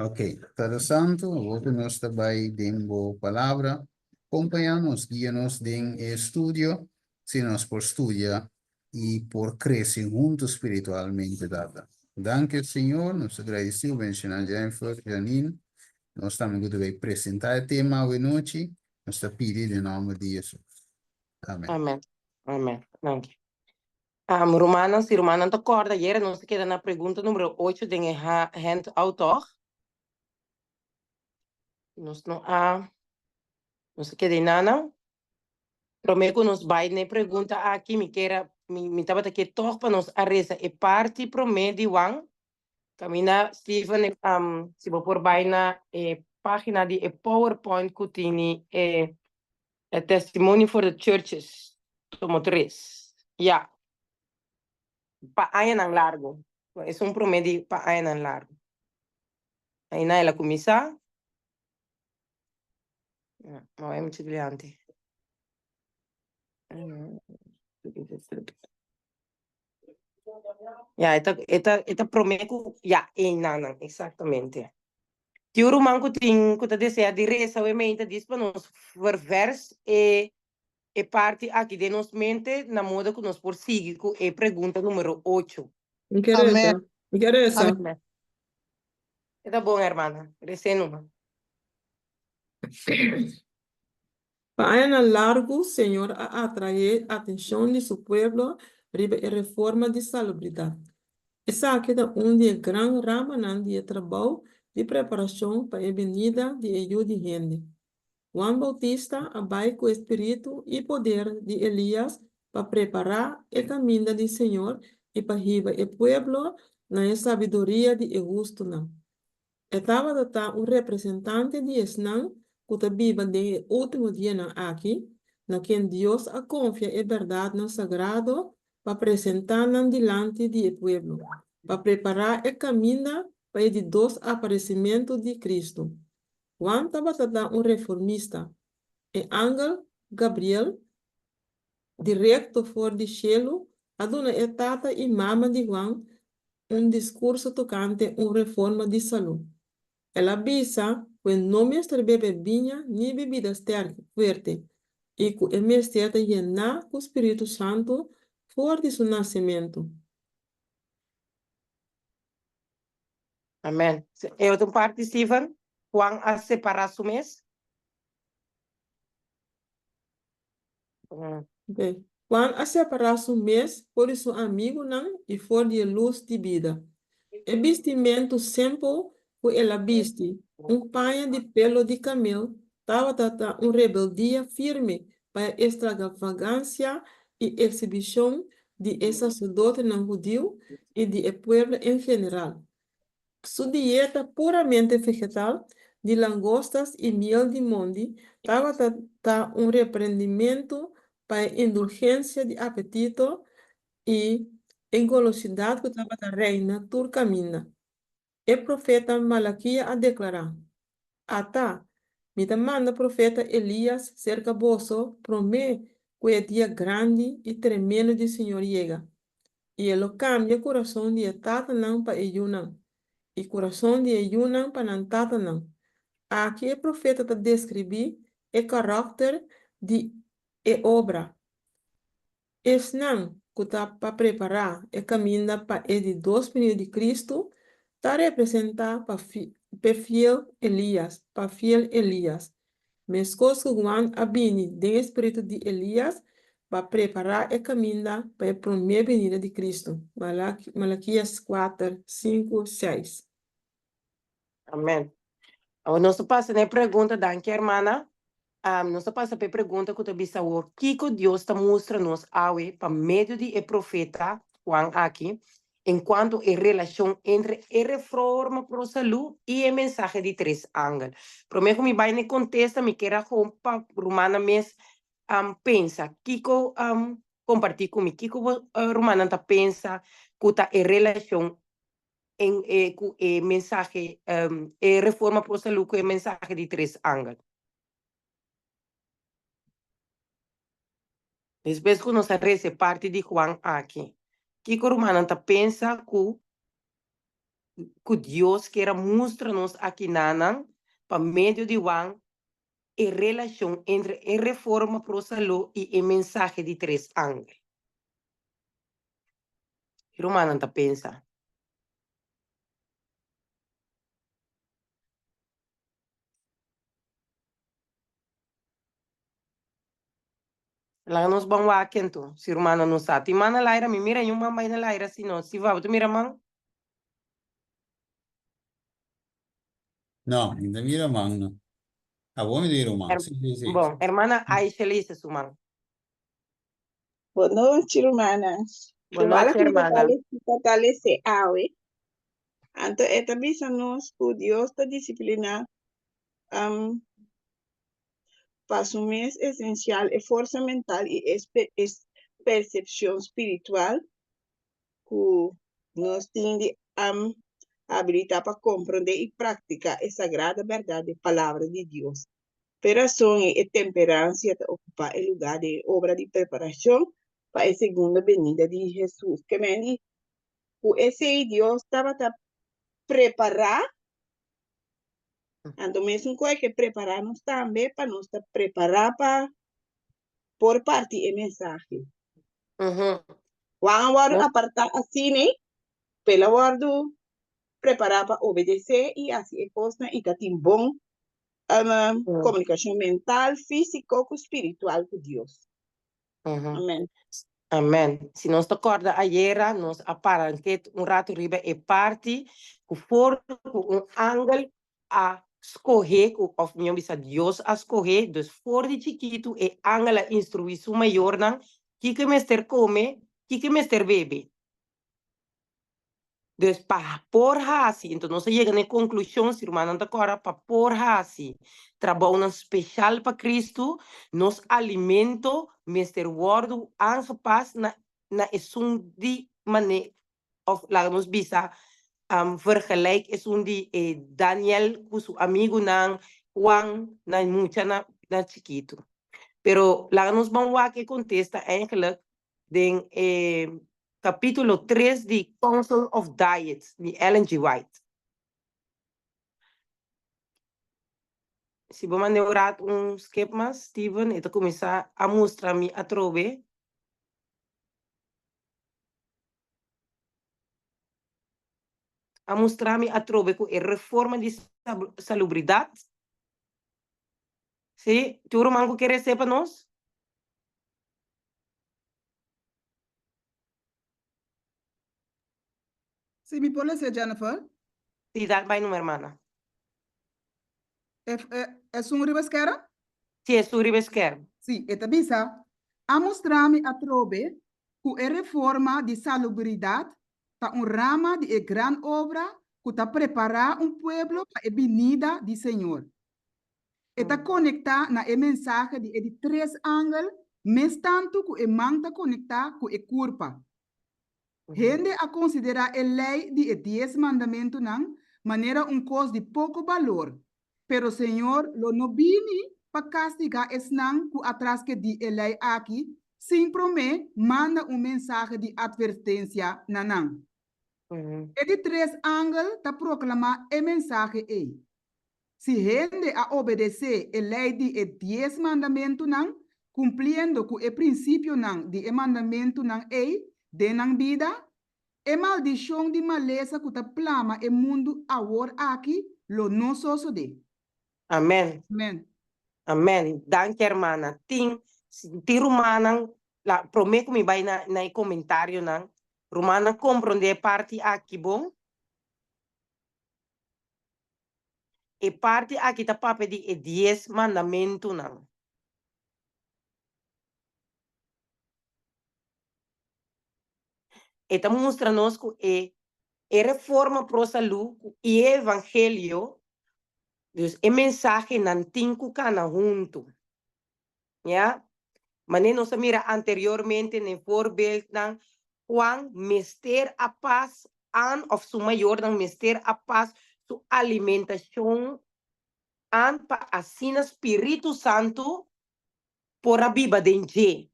Ok, Tata Santu, awor ku nos ta bai den bo Palabra, kompañá nos, guia nos den e estudio, si nos por studia i por krese huntu spiritualmente, Tata. Danki, Señor, nos ta gradisí bo, benshoná Jennifer, Janine, nos tambe ku ta bai presentá e tema awe nochi, nos ta pidi den nòmber di Hesus. Amen. Amen. Amen. Danki. Rumannan, si rumannan ta kòrda ayera nos a keda na pregunta numero ocho den e handout tòg? Nos no a nos a keda einanan. Promé ku nos bai na e pregunta aki mi kier a mi mi tabata ke tòg pa nos a resa e parti promé di Juan kaminda Steven si bo por bai na e página di e powerpoint ku tini e A Testimony for the Churches, tomo tres. Ya. Pa añanan largu. Esun promé di pa añanan largu. Aina el a kuminsá. Ya, mi a bai muchu dilanti. Ya, e ta, e ta, e ta promé ku, ya, einanan, eksaktamente. Tin un ruman ku tin, ku ta deseá di resa awe meinta dis pa nos ververs e e parti aki den nos mente na moda ku nos por sigui ku e pregunta numero ocho. Mi ke resa. Amén. Mi ke resa. Amén. E ta bon, hermana. Res'é numa. Pa añanan largu Señor a atraé atenshon di Su pueblo riba e reforma di salubridat. Esaki ta un di e gran ramanan di e trabou di preparashon pa e benida di e Yu di hende. Juan Bautista a bai ku e spiritu i poder di Elias pa prepará e kaminda di Señor i pa hiba e pueblo na e sabiduria di e hustunan. E tabata ta un representante di esnan ku ta biba den e último dianan aki, na ken Dios a konfia e bèrdatnan sagrado pa presentá nan dilanti di e pueblo, pa prepará e kaminda pa e di dos aparesimentu di Kristu. Juan tabata ta un reformista. E angel Gabriel, direkto for di shelu, a duna e tata i mama di Juan un diskurso tokante un reforma di salú. El a bisa ku e no mester bebe biña ni bebida sterk, fuerte, i ku e mester ta yená ku spiritu santu for di su nasementu. Amen. E otro parti, Steven, Juan a separá su mes. Ok. Juan a separá su mes for di su amigunan i for di e lus di bida. E bistimentu simpel ku el a bisti, un paña di pelo di kamel, tabata ta un rebeldia firme pa e estragavansia i eksibishon di e saserdotenan hudiu i di e pueblo en general. Su dieta puramente vegetal di langostas i miel di mondi tabata ta un reprendimentu pa e indulgensia di apetito i e golosidat ku tabata reina tur kaminda. E profeta Malakia a deklará, Ata, mi ta manda profeta Elias serka boso promé ku e dia grandi i tremendo di Señor yega. I e lo kambia kurason di e tatanan pa e yunan, i kurason di e yunan pa nan tatanan. Aki e profeta ta deskribí e karakter di e obra. Esnan ku ta pa prepará e kaminda pa e di dos binida di Kristu ta representá pa p'e fiel Elias, pa fiel Elias. Meskos ku Juan a bini den e spiritu di Elias pa prepará e kaminda pa e promé binida di Kristu. Malakias kuater, sinku, seis. Amen. Awor nos ta pasa na e pregunta, danki hermana. Nos ta pasa pa e pregunta ku ta bisa awor, kiko Dios ta mustra nos awe pa medio di e profeta Juan aki en cuanto e relacion entre e reforma pro salú i e mensahe di tres angel. Promé ku mi bai na e kontesta, mi kier a gewoon pa rumannan mes pensa kiko kompartí ku mi, kiko bo rumannan ta pensa ku ta e relacion en e ku e mensahe e reforma pro salú ku e mensahe di tres angel. Despues ku nos a resa e parti di Juan aki, kiko rumannan ta pensa ku ku Dios kier a mustra nos akinanan pa medio di Juan e relashon entre e reforma pro salú i e mensahe di tres angel. Ki rumannan ta pensa? Laga nos ban wak anto, si rumannan no sa. Tin man na laira, mi mira un man bai na laira si no. Si va, bo ta mira man? No, mi ta mira man no. Abo mi ta mira un man. Si, si, si. Bon, hermana Aisha Lisa su man. Bon nochi, rumannan. Bon nochi, hermana. Ta lese awe. Anto e ta bisa nos ku Dios ta disipliná um, pa su mes esensial e forsa mental i e persepshon spiritual ku nos tin di abilitá pa komprondé i praktiká e sagrado bèrdat di Palabra di Dios. P'e rason ei e temperansia ta okupá e lugá den e obra di preparashon pa e segundo benida di Hesus. Ke men di ku esei Dios tabata prepará Anto mesun ku hay ke prepará nos tambe pa nos ta prepará pa por parti e mensahe. Juan a wòrdu apartá asina ei, pa el a wòrdu prepará pa obedesé i hasi e kosnan i ta tin bon komunikashon mental, físiko ku spiritual ku Dios. Amen. Amen. Si nos ta kòrda ayera, nos a para nket un ratu riba e parti ku for ku un angel a skohé, ku òf mihó bisa Dios a skohé, dus for di chikitu e angel a instruí su mayornan kiko e mester kome, kiko e mester bebe. Dus pa por hasi, enton nos a yega na e konklushon, si rumannan ta kòrda, pa por hasi trabounan speshal pa Kristu, nos alimento mester wòrdu aangepas na na esun di mane òf laga nos bisa vergelijk esun di e Daniel ku su amigunan, Juan na mucha na na chikitu. Pero laga nos ban wak e kontesta eigenlijk den e capítulo 3 di Council of Diets di Ellen G. White. Si bo manda un rato un skip mas, Steven, e ta cuminsa a mustra mi atrobe. A mustra mi atrobe cu e reforma di salubridad. Si, tur ruman cu kere sepa nos? Si mi por lesa, Jennifer? Si, dal bai numa hermana. E, e, esun riba skerm? Si, esun riba skerm. Si, e ta bisa, A mustra mi atrobe ku e reforma di salubridat ta un rama di e gran obra ku ta prepará un pueblo pa e binida di Señor. E ta konektá na e mensahe di e di tres angel mes tantu ku e man ta konektá ku e kurpa. Hende a konsiderá e lei di e Dies Mandamentunan manera un kos di poko balor, pero Señor lo no bini pa kastigá esnan ku a traskedí e lei aki sin promé manda un mensahe di atvertensia na nan. E di tres angel ta proklamá e mensahe ei. Si hende a obedesé e lei di e Dies Mandamentunan, kumpliendo ku e prinsipionan di e mandamentunan ei den nan bida, e maldishon di malesa ku ta plama e mundu awor aki lo no sosodé. Amen. Amen. Amen. Danki hermana. Tin tin rumannan la promé ku mi bai na na e komentarionan, rumannan komprondé e parti aki bon? E parti aki ta papia di e Dies Mandamentunan. E ta mustra nos ku e e reforma pro salú i e evangelio, dus e mensahenan tin ku kana huntu. Ya. Manera nos a mira anteriormente na e voorbeeldnan, Juan mester a pas aan, of su mayornan mester a pas su alimentacion aan pa asina Spiritu Santu por a biba den dje.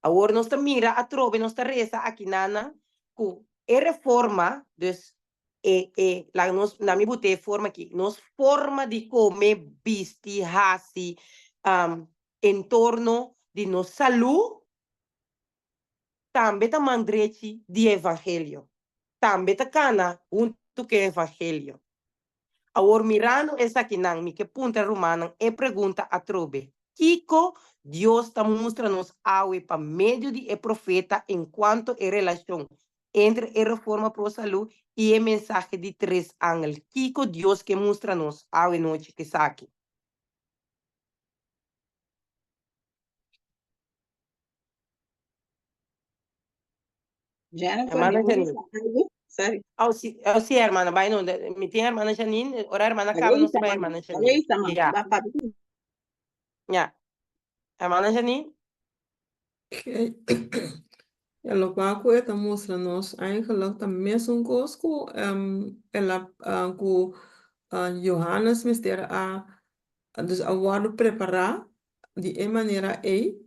Awor nos ta mira atrobe, nos ta reza akinana cu e reforma, dus E e laga nos na mi bute e forma aki, nos forma di kome, bisti, hasi entorno di nos salú tambe ta man drechi di e evangelio, tambe ta kana huntu ku e evangelio. Awor mirando esakinan mi ke puntra rumannan e pregunta atrobe, Kiko Dios ta mustra nos awe pa medio di e profeta enkuanto e relashon entre e reforma pro salú i e mensahe di tres angel? Kiko Dios ke mustra nos awe nochi ku esaki? Jennifer, Hermana di bo Janine. bisa algo? Sorry. Oh, si, oh, si, hermana, bai no. Mi tin hermana Janine, ora hermana caba nos Reisa, bai man. hermana Janine. Reisa, man. Ja, Ba papi. ja. Hermana Janine? Oké. Ja, lokual ku e ta mustra nos eigenlijk ta mesun kos ku el a ku Johannes mester a dus a wòrdu prepará di e manera ei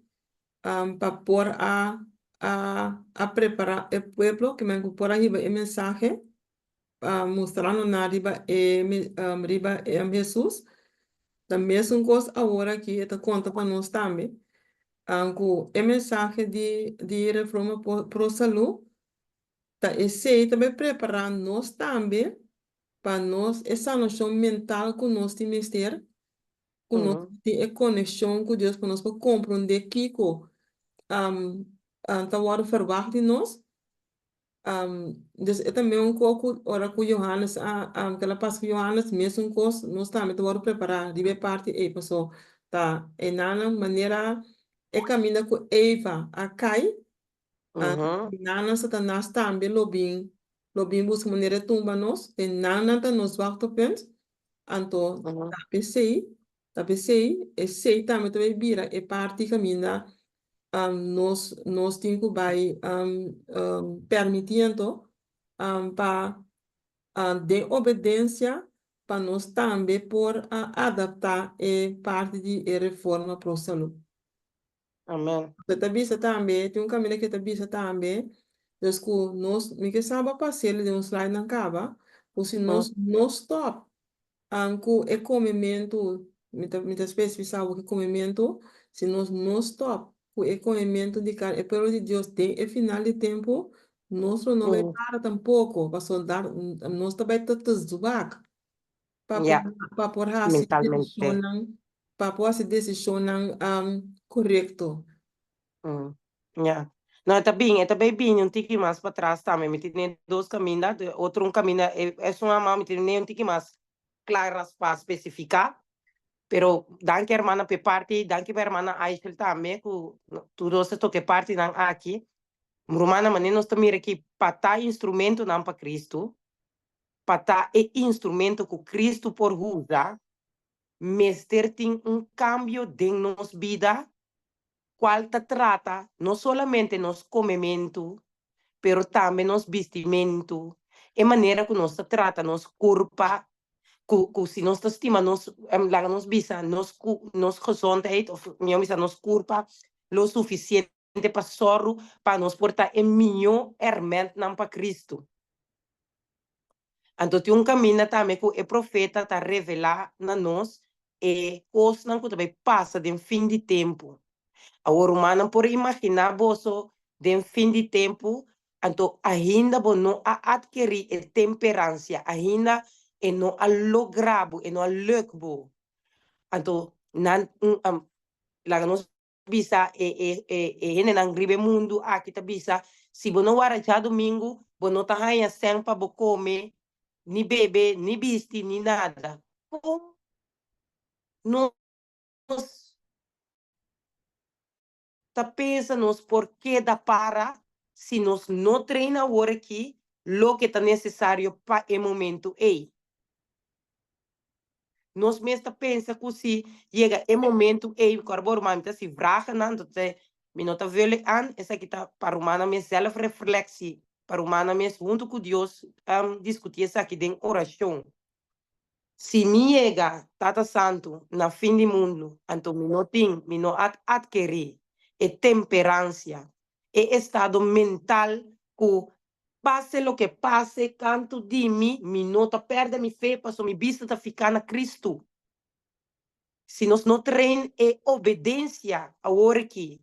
pa por a a a prepará e pueblo, ke men ku por a hiba e mensahe mustrando nan riba e riba Hesus. Ta mesun kos awor aki e ta konta pa nos tambe, ku e mensahe di di Reforma Pro Salú ta esei ta bai prepará nos tambe pa nos e sanashon mental ku nos tin mester ku nos tin e konekshon ku Dios pa nos por komprondé kiko ta wòrdu ferwagt di nos. Dus e ta mesun kos ku ora ku Johannes a ku el a pasa ku Johannes, mesun kos nos tambe ta wòrdu prepará riba e parti ei paso ta e nannan manera e kaminda ku Eva a kai Nannan Satanas tambe lo bin lo bin buska manera di tumba nos, e nannan ta nos zwaktepunt, anto ta p'esei, ta p'esei, esei tambe ta bai bira e parti kaminda nos nos tin ku bai permití anto pa den obedensia pa nos tambe por adaptá e parti di e reforma pro salú. Amen. E ta bisa tambe, tin un kaminda ku e ta bisa tambe, dus ku nos, mi ke sa bo a pas'el den un slide nan kaba, ku si nos no stòp ku e komementu, mi ta mi ta spesifisá awor ku komementu, si nos no stòp ku e komementu di karni, e pueblo di Dios den e final di tempu, nos lo no bai para tampoko, pasobra nos ta bai ta te zwak. Pa por, Ja, pa por hasi mentalmente. desishonnan, pa por hasi desishonnan um, korekto. Mm, ja. No, e ta bin, e ta bay bini un tiki mas patras tambe. Mi tene dos caminda, de otro un caminda, e, esun ama mi tene un tiki mas klar raspá, specifiká. Pero danki hermana p'e parti, danki pa hermana Aishel tambe ku tur dos a toka e partinan aki. Rumannan, manera nos ta mira aki, pa ta instrumentonan pa Cristo, pa ta e instrumento ku Kristu por usa, mester tin un kambio den nos bida kual ta trata no solamente nos komementu, pero tambe nos bistimentu, e manera ku nos ta trata nos kurpa, ku ku si nos ta stima nos, laga nos bisa nos ku nos gezondheid òf mihó bisa nos kurpa lo sufisiente pa sòru pa nos por ta e mihó hèrmèntnan pa Kristu. Anto tin un kaminda tambe ku e profeta ta revelá na nos e kosnan ku ta bai pasa den fin di tempu. Awor rumannan por imaginá boso den fin di tempu, anto ainda bo no a atkerí e temperansia, ainda e no a logra bo, e no a lùk bo. Anto nan laga nos bisa e e e e hendenan riba e mundu aki ta bisa si bo no wara djadumingu bo no ta haña sèn pa bo kome ni bebe ni bisti ni nada. Kon nos ta pensa nos por keda para si nos no train awor aki loke ta nesesario pa e momentu ei? Nos mes ta pensa ku si yega e momento ei, ku ora bo ruman mi ta hasi vragennan, entonces mi no ta vul e an, esaki ta pa rumannan mes zelfreflectie, pa rumannan mes huntu ku Dios diskutí esaki den orashon. Si mi yega, Tata Santu, na fin di mundu, anto mi no tin, mi no a atkerí e temperansia, e estado mental ku. Pase loke pase, kantu di mi, mi no ta pèrdè mi fe, pasobra mi bista ta fiká na Kristu. Si nos no train e obedensia awor aki,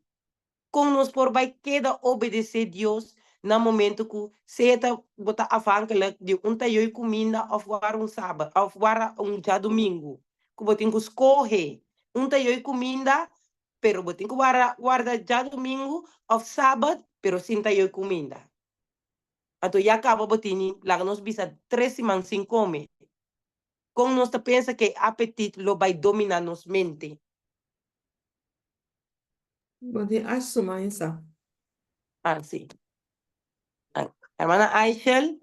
kon nos por bai keda obedesé Dios na momento ku sea ta bo ta afhankelijk di un tayoy kuminda òf wara un sabat òf wara un djadumingu ku bo tin ku skohe un tayoy kuminda pero bo tin ku wara warda djadumingu òf sabat pero sin tayoy kuminda. Anto ya kaba bo tini laga nos bisa tres siman sin kome. Kon nos ta pensa ku e apetit lo bai dominá nos mente? Bo tin a suma esa. Ah, sí. Ah, hermana Aishel.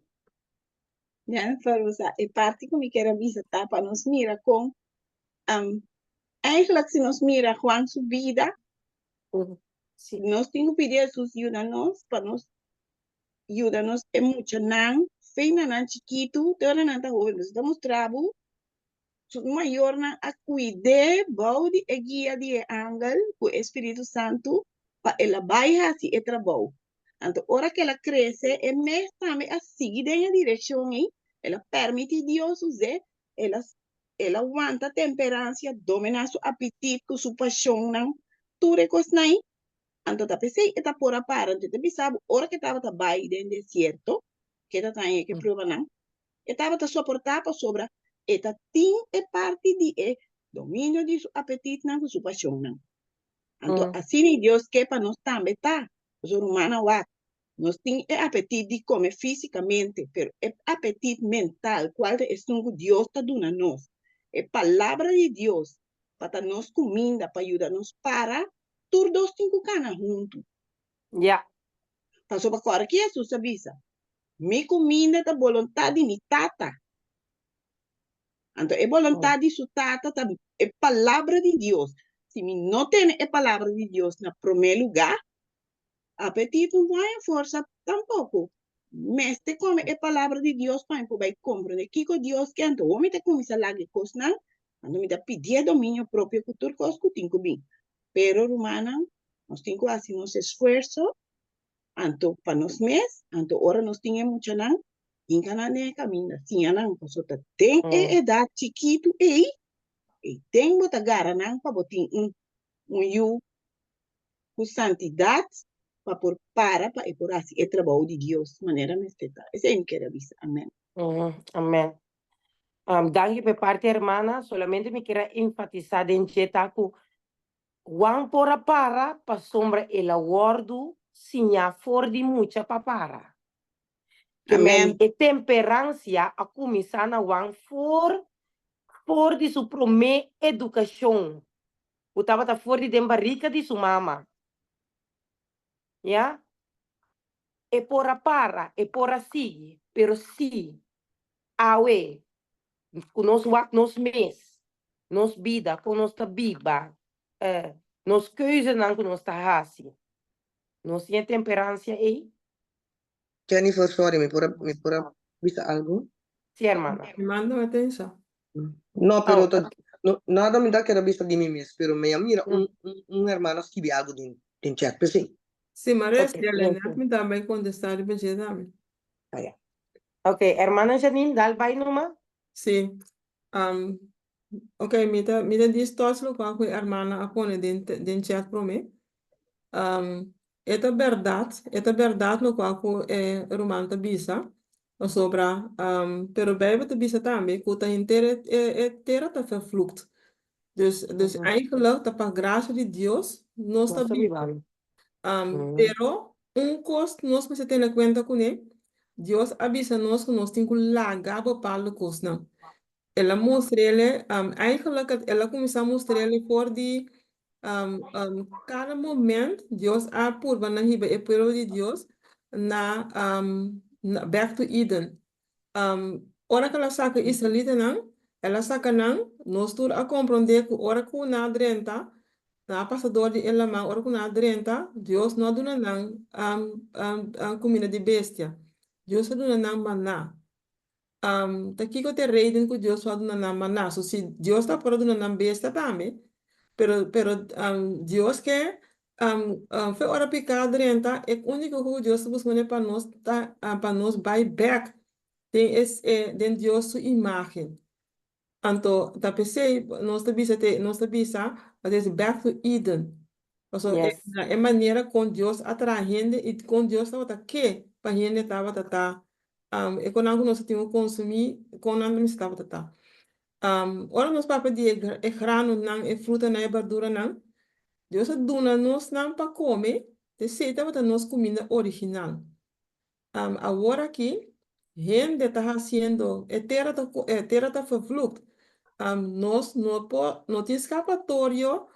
Jennifer, o e parti ku mi kier a bisa ta pa nos mira kon um, eigenlijk si nos mira Juan su bida, Sí. nos tin ku pidi Jesus yuda nos pa nos yuda nos e muchanan, fe na nan chikitu, te ora nan ta hoben, nos ta mustra bo su mayornan a kuid'é bou di e guia di e angel ku e Spiritu Santu pa el a bai hasi e trabou. Anto ora ku el a krese, e mes tambe a sigui den e direkshon ei, el a permití Dios us'é, el a el a wanta temperansia, dominá su apetit ku su pashonnan, tur e kosnan ei. Anto ta p'esei e ta por a para. Anto e ta bisa bo ora ku e tabata bai den desierto, ku e ta taña e pruebanan, E tabata soportá pasobra e ta tin e parti di e dominio di su apetitnan ku su pashonnan. Anto asina i Dios ke pa nos tambe ta. Pasobra rumannan wak, nos tin e apetit di kome físikamente, pero e apetit mental, kual ta esun ku Dios ta duna nos, e Palabra di Dios, pa ta nos kuminda, pa yuda nos para, tur dos tin ku kana huntu. Ya. Pasobra kòrda ki Hesus a bisa, Mi kuminda ta boluntat di mi Tata. Anto e boluntat di su Tata ta e Palabra di Dios. Si mi no tene e Palabra di Dios na promé lugá, apetit no por haña forsa tampoko. Mester kome e Palabra di Dios pa mi por bai komprendé kiko Dios ke. Anto mi ta kuminsá laga e kosnan, anto mi ta pidié dominio propio ku tur kos ku tin ku bin. Pero rumannan, nos tin ku hasi nos esfuerso Anto pa nos mes, anto ora nos tin e muchanan, hinka nan den e kaminda, siña nan, pasobra ta den e edat chikitu ei, ei den bo ta gara nan pa bo tin un un yu ku santidat pa por para pa e por hasi e trabou di Dios manera mester ta. Esei mi kier a bisa. Amen. Amen. Danki pa e parti hermana, solamente mi kier a enfatisa den dje ta ku Juan por a para pasobra el a wòrdu siñá for di mucha pa para. Ke men Amén. e temperansia a kuminsá na Juan for for di su promé edukashon, ku tabata for di den barika di su mama. Ya? E por a para, e por a sigui, pero si awe ku nos wak nos mes, nos bida, kon nos ta biba, nos keuzenan ku nos ta hasi, nos tin e temperansia ei? Jennifer, sorry, mi por a, mi por a bisa algo? Sí, hermana. Mi manda atenshon. No, pero Oh, ta, no, nada mi ta kere bisa di mi mes, pero mi a mira un, un, un hermana skibi algo den, den chat, p'esei. Sí, Maria Ok, Estela, ok. net mi tambe kontestá riba dje tambe. Ah, ya. Ok, hermana Janine, dal bai numa. Sí. Um, ok, mi ta, mi ta dis toch lokual ku e hermana a pone den, den chat promé. Um, e ta bèrdat, e ta bèrdat lokual ku e ruman ta bisa, pasobra, um, pero Bijbel ta bisa tambe ku ta henter e, e, e tera ta vervloekt. Dus, dus eigenlijk ta pa grasia di Dios nos ta Nos ta biba. bibando. Um, pero un kos nos mester tene kuenta kuné, Dios a bisa nos ku nos tin ku laga bepaalde kosnan. El a mustr'ele, um, eigenlijk el a kuminsá mustr'ele for di um, um, kada moment Dios a purba na hiba e pueblo di Dios na, um, na back to Eden. Um, ora ku el a saka israelitanan, el a saka nan, nos tur a komprondé ku ora ku nan a drenta, nan a pasa dor di e laman, ora ku nan a drenta, Dios no a duna nan um, um, um, kuminda di bestia. Dios a duna nan maná. Um, ta kiko ta e reden ku Dios no a duna nan maná? So, si Dios ta por a duna nan bestia tambe, pero, pero um, Dios ke. Fe ora piká drenta, e úniko ku Dios ta buska manera pa nos ta pa nos bai bèk den e den Dios su imágen. Anto ta p'esei nos ta bisa te nos ta bisa pa desi back to Eden. Pasobra e na e manera kon Dios a traha hende i kon Dios tabata ke pa hende tabata ta e konan ku nos a tin ku konsumí kon nan mester tabata ta. Ora nos papia di e granonan, e frutanan, e berduranan, Dios a duna nos nan pa kome, esei tabata nos kuminda original. Awor aki, hende ta hasiendo, e tera ta, e tera ta vervloekt. Nos no por, no tin skapatorio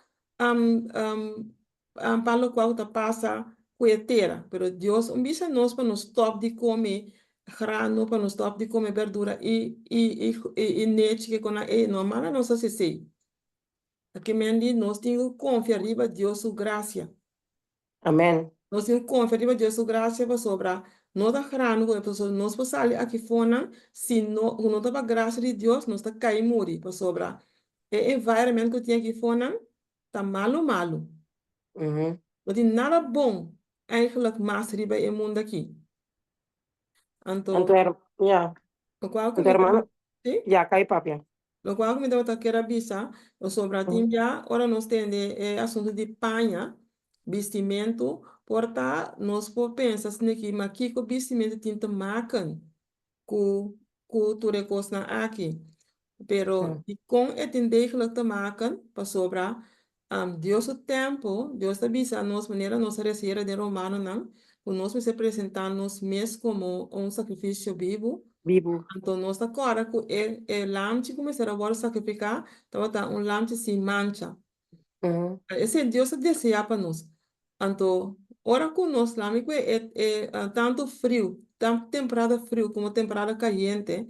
pa lokual ku ta pasa ku e tera. Pero Dios un bisa nos pa nos stòp di kome grano, pa nos stòp di kome berdura i i i i nechi ke konan ei. No manda nos hasi esei. Aki men di nos tin ku konfia riba Dios su grasia. Amen. Nos tin ku konfia riba Dios su grasia pasobra no ta grano ku pasobra nos por sali aki fonan si no ku no ta pa grasia di Dios nos ta kai muri pasobra e environment ku tin aki fonan ta malu malu. No tin nada bon eigenlijk mas riba e mundo aki. Anto, Anto her, ya. lokual ku Anto mi ta, hermano, sí? ya, kai papia. Lokual ku mi tabata kier a bisa, pasobra tin bia ora nos tende e asuntu di paña, bistimentu, por ta nos por pensa asina ma kiko bistimentu tin te maken ku ku tur e kosnan aki. Pero dikon e tin degelijk te maken? Pasobra Dios su tempu, Dios ta bisa nos manera nos a resiera den Romanonan, ku nos mester presentá nos mes komo un sakrifisio bibu. Bibu. Anto nos ta kòrda ku e e lamchi ku mester a wòrdu sakrifiká tabata un lamchi sin mancha. Esei Dios ta deseá pa nos. Anto, ora ku nos lami ku e e tantu friu, tantu temporada friu komo temporada kayente,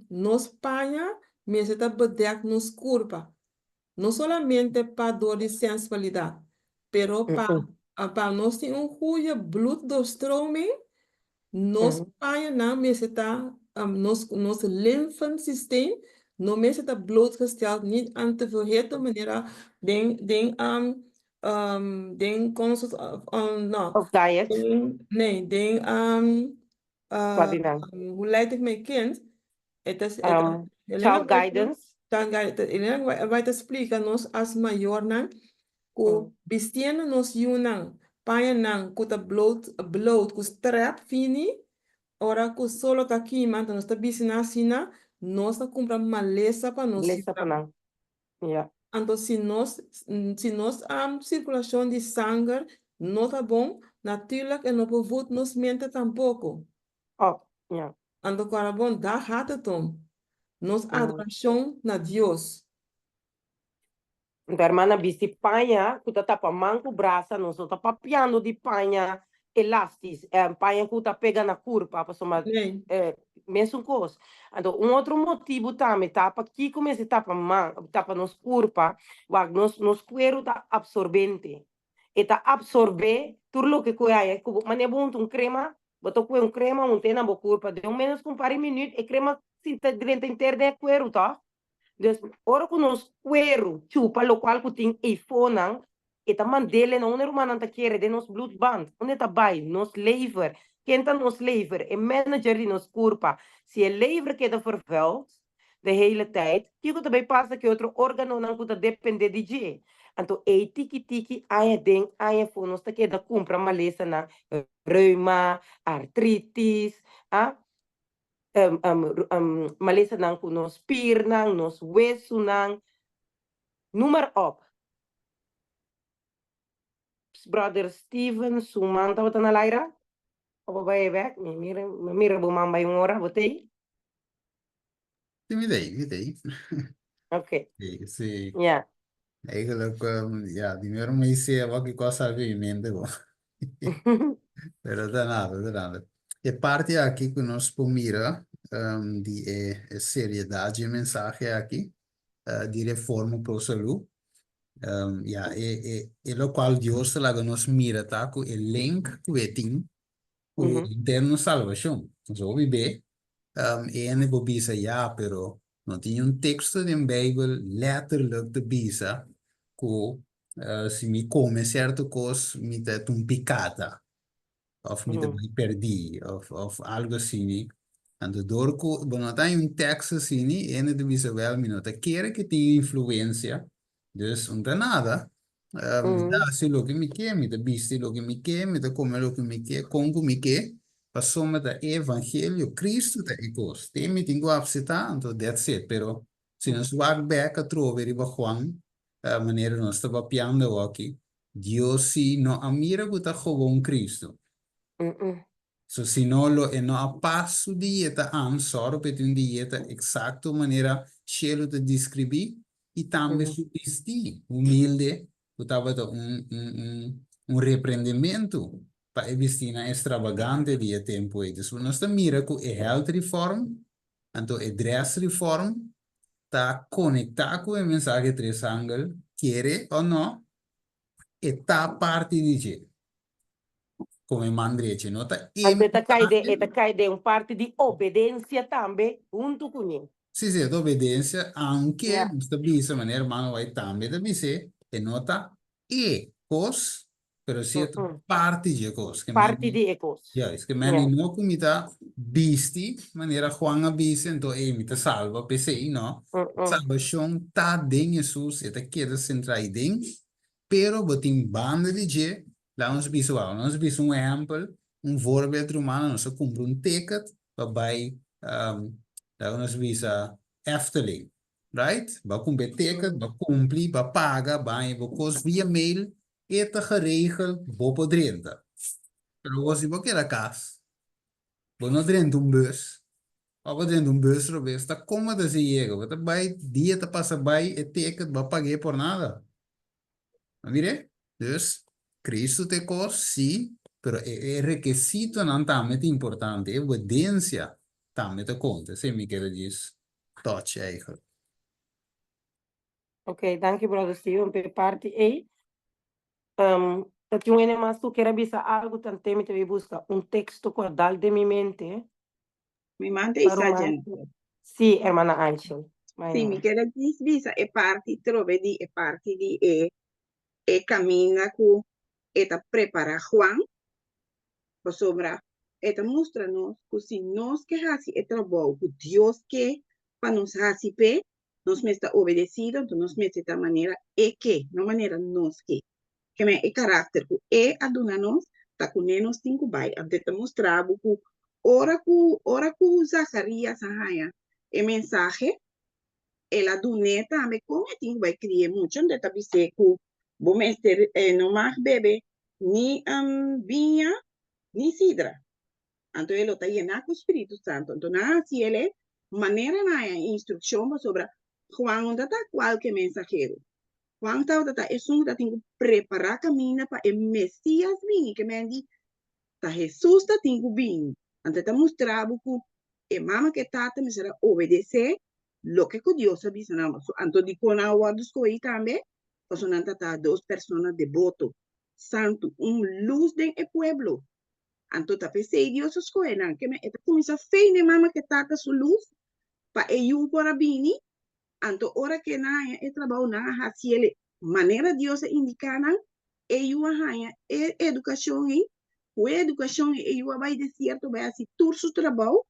nos paña mester ta bedèk nos kurpa. No solamente pa dor di sensualidat, pero pa pa nos tin un goeie bloeddoorstroming, nos pañanan mester ta, nos nos lymfensysteem no mester ta blootgesteld niet aan te veel hitte manera den den den kon no Of diet. den nee den Kua di nan? Hoe leid ik mijn kind? E ta, e ta, Helena child guidance. Child guidance. Helena bai ta splika nos as mayornan ku bistiendo nos yunan pañanan ku ta bloot, bloot ku strap fini, ora ku solo ta kima, anto nos ta bisti nan asina, nos ta kumpra malesa pa nos Malesa pa yunan. nan. Ja. Anto si nos, si nos sirkulashon di sanger no ta bon, natuurlik e no por voed nos mente tampoko. Oh, ja. Anto kora bon, daar gaat het om. Nos adorashon na Dios. Anto hermana bisti paña ku ta tapa man ku brasa, nos no ta papiando di paña elastis, paña ku ta pega na kurpa, pasobra Nee. mesun kos. Anto un otro motibu tambe ta pakiko mester tapa man, tapa nos kurpa, wak nos nos kueru ta absorbente. E ta absorbé tur loke ku e haya. Ku bo manera bo hunta un krema, bo ta kue un krema hunt'é na bo kurpa, den un ménos ku un par di minüt e krema sinta drenta henter den e kueru tòg? Dus ora ku nos kueru chupa lokual ku tin eifonan, e ta mand'é na unda e rumannan ta kere, den nos bloedband. Unda e ta bai? Nos lever. Ken ta nos lever? E manager di nos kurpa. Si e lever keda vervuild de hele tijd, kiko ta bai pasa ku e otro organonan ku ta dependé di dje? Anto ei tiki tiki, aña den, aña afó, nos ta keda kumpra malesanan, reuma, artritis, a malesanan ku nos spiernan, nos wesunan, noem maar op. Brother Steven, su man tabata na laira? Of bo bai bek? Mi mira, mi mira bo man bai un ora, bo t'ei? Sí, mi t'ei, mi t'ei. Ok. Sí, sí. Ja. Eigenlijk, ja, di mero mi sea wak ki kos sali mi mente bo. Pero ta nada, ta nada. E parti aki ku nos por mira di e e seriedad dje mensahe aki di Reforma Pro Salú, ya, e e e lokual Dios ta laga nos mira ta ku e link ku e tin ku henter nos salbashon. Nos hopi be e hende por bisa ya, pero no tin un teksto den Beibel letterlijk ta bisa ku. Si mi come cierto cos, mi ta un picata. Of mi ta bai perdí, of, of algo asina. Anto door cu bo no ta hay un tekst asina, hende ta bisa, wel, mi no ta kere cu tin influencia, dus no ta nada. Mi ta haci loke mi ke, mi ta bisti loke mi ke, mi ta come loke mi ke, con cu mi ke, pasobra ta e evangelio, Cristo ta e cos. Te mi tin cu acepta, anto that's it. Pero si nos wak bek atrobe riba Juan, manera nos ta papiando awoki, Dios si no a mira cu ta gewoon Cristo. So si no lo e no a pas su dieta an, sòru pa e tin un dieta exacto manera cielo ta describi y tambe su bisti humilde cu tabata un un un un reprendimento pa e bistinan extravagante di e tempo ey. Dus nos ta mira cu e health reform anto e dress reform ta conecta cu e mensahe tres angel, kere o no, e ta parti di dje. Como e man drechi, no ta e Anto e ta cai den, e ta cai den un parti di obedencia tambe hunto cune. Si, si, e ta obedencia, aunke nos ta bisa, manera hermano White tambe ta bis'é, e no ta e kos, pero si e ta parti di e kos. Parti di e kos. Juist, ke men no ku mi ta bisti manera Juan a bisti, anto ey mi ta salba p'esei, no. Salbashon ta den Hesus, e ta keda sentrá ei den, pero bo tin banda di dje, laga nos bisa wou, nos bisa un ehèmpel, un voorbeeld rumano, nos a kumpra un ticket pa bai, laga nos bisa Efteling. Right? Bo a kumpra e ticket, bo a kumpli, bo a paga, bo a haña bo kos via mail, e ta geregel, bo por drenta. Pero bo si bo keda kas, bo no drenta un bus, òf bo drenta un bus robes, ta komo ta si yega? Bo ta bai, dia ta pasa bai, e ticket bo a pag'é por nada. A mir'é? Dus, Cristo ta e kos, sí, pero e rekesitonan tambe ta importante, e obedensia tambe ta konta. Esei mi kere djis touch eigenlijk. Ok, danki brother Steven pa e parti ei. Ta tin un hende mas ku kier a bisa algu tante mi ta bay buska un teksto ku a dal den mi mente. Mi manda isa Jennifer. Sí, hermana Angel. Sí, mi kere djis bisa e parti trobe di e parti di e e kaminda ku e ta prepara Juan pasobra e ta mustra nos ku si nos ke hasi e trabou ku Dios ke pa nos hasi p'e, nos mester ta obedesido, anto nos mester ta manera e ke, no manera nos ke. Ke men e karakter ku e a duna nos, ta kuné nos tin ku bai. Anto e ta mustra bo ku ora ku ora ku Zacharias a haña e mensahe, el a dun'é tambe kon e tin ku bai kria e mucha. Anto e ta bis'é ku bo mester no mag bebe ni biña ni sidra. Anto e lo ta yená ku Spiritu Santu. Anto nan a hasi el e manera nan a haña instrukshon pasobra Juan no ta ta kualke mensahero. Juan tabata ta esun ku ta tin ku prepará kaminda pa e Mesías bini, ke men di ta Hesus ta tin ku bini. Anto e ta mustra bo ku e mama ku e tata mester a obedesé loke ku Dios a bisa nan. Anto dikon nan a wòrdu skohí tambe? Pasobra nan ta ta dos persona deboto, santu, un lus den e pueblo. Anto ta p'esei Dios a skohe nan. Ke men e ta kuminsá fe n'e mama ku e tata su lus pa e yu por a bini. Anto ora ku nan haña e trabou, nan a hasi el manera Dios a indiká nan. E yu a haña e edukashon ei. Ku e edukashon ei e yu a bai desierto bai hasi tur su trabou.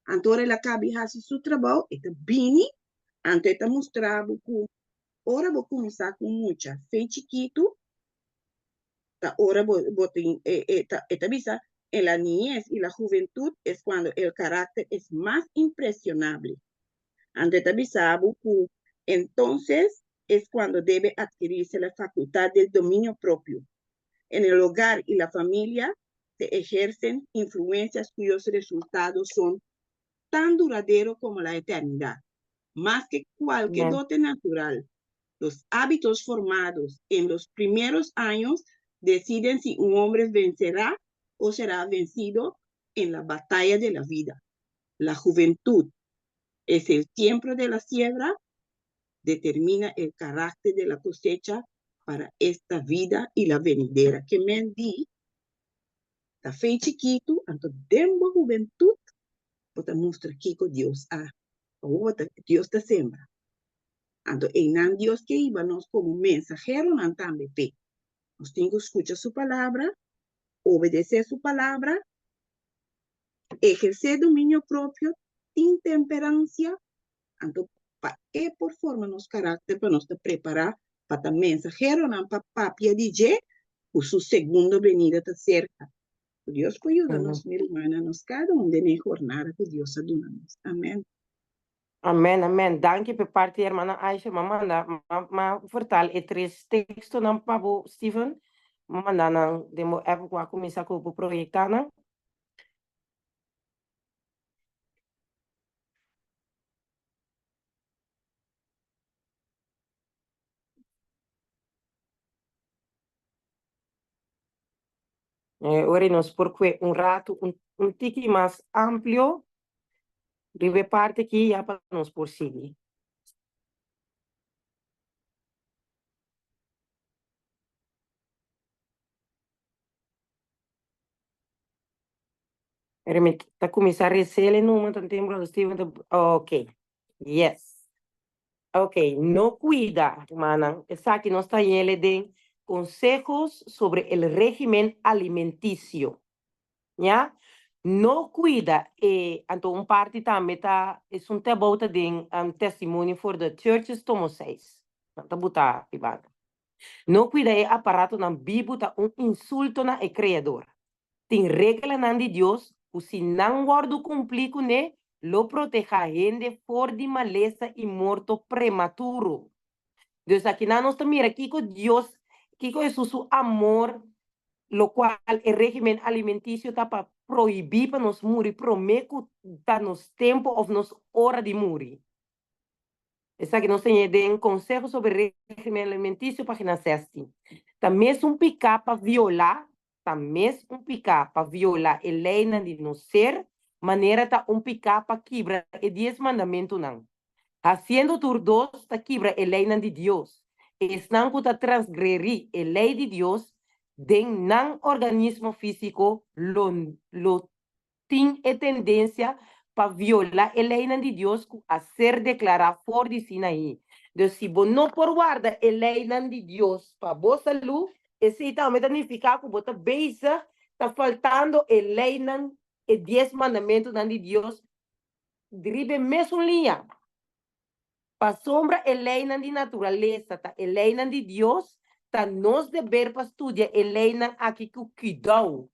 Anto ora el a kaba di hasi su trabou, e ta bini. Anto e ta mustra bo ku ora bo kuminsá ku un mucha fe chikitu, ta ora bo, bo tin, e, e, ta, e ta bisa, en la niñez y la juventud es cuando el carácter es más impresionable. Anto e ta bisa bo cu entonces es cuando debe adquirirse la facultad del dominio propio. En el hogar y la familia se ejercen influencias cuyos resultados son tan duradero como la eternidad, más que cualquier dote natural. Los hábitos formados en los primeros años deciden si un hombre vencerá o será vencido en la batalla de la vida. La juventud es el tiempo de la siembra, determina el carácter de la cosecha para esta vida y la venidera. Ke men di, ta fe chikitu, anto den bo hubentud bo ta mustra kiko Dios a, bo ta, Dios ta sembra. Anto einan Dios ke hiba nos komo mensaheronan tambe p'e. Nos tin ku skucha su palabra, obedesé su palabra, ehersé dominio propio, tin temperansia, anto pa e por forma nos karakter pa nos ta prepará pa ta mensaheronan pa papia di dje ku su segundo benida ta serka. Ku Dios por yuda nos, mi rumannan, nos kada un den e jornada ku Dios a duna nos. Amèn. Amèn, amèn. Danki p'e parti, hermana Aisha. M'a manda, m'a vertaal e tres tekstonan pa bo, Steven. M'a manda nan den bo app ku a kuminsá ku bo proyektá nan. Ora nos por kue un ratu un un tiki mas amplio riba e parti aki ya pa nos por sigui. Ora mi ta kuminsá resele numa tanten brother Steven ta ok yes. Ok, no cuida, rumannan. Esaki nos ta yele den Consejos sobre el régimen alimenticio. Ya? No cuida e, anto un parti tambe ta, esun te abou ta den Testimony for the Churches tomo seis. Nan ta buta riba. No cuida e aparatonan bibu ta un insulto na e Creador. Tin reglanan di Dios ku si nan wòrdu kumplí kuné lo protehá hende for di malesa i morto prematuro. Dus akinan nos ta mira kiko Dios, kiko Hesus su amor, lokual e régimen alimentisio ta pa prohibí pa nos muri promé ku ta nos tempu òf nos ora di muri. Esaki nos teñe den Consejo sobre Régimen Alimenticio, página 16. Ta mesun piká pa violá, ta mes un piká pa violá e leinan di nos ser, manera ta un piká pa kibra e Dies Mandamentunan. Hasiendo tur dos ta kibra e leinan di Dios. Esnan ku ta transgrerí e lei di Dios den nan organismo físiko lo lo tin e tendensia pa violá e leinan di Dios ku a ser deklará for di Sinaí. Dus si bo no por warda e leinan di Dios pa bo salú, esei tambe ta nifiká ku bo ta bezig ta faltando e leinan, e dies mandamentunan di Dios riba e mesun liña. Pasobra e leinan di naturalesa ta e leinan di Dios, ta nos deber pa studia e leinan aki ku kuidou.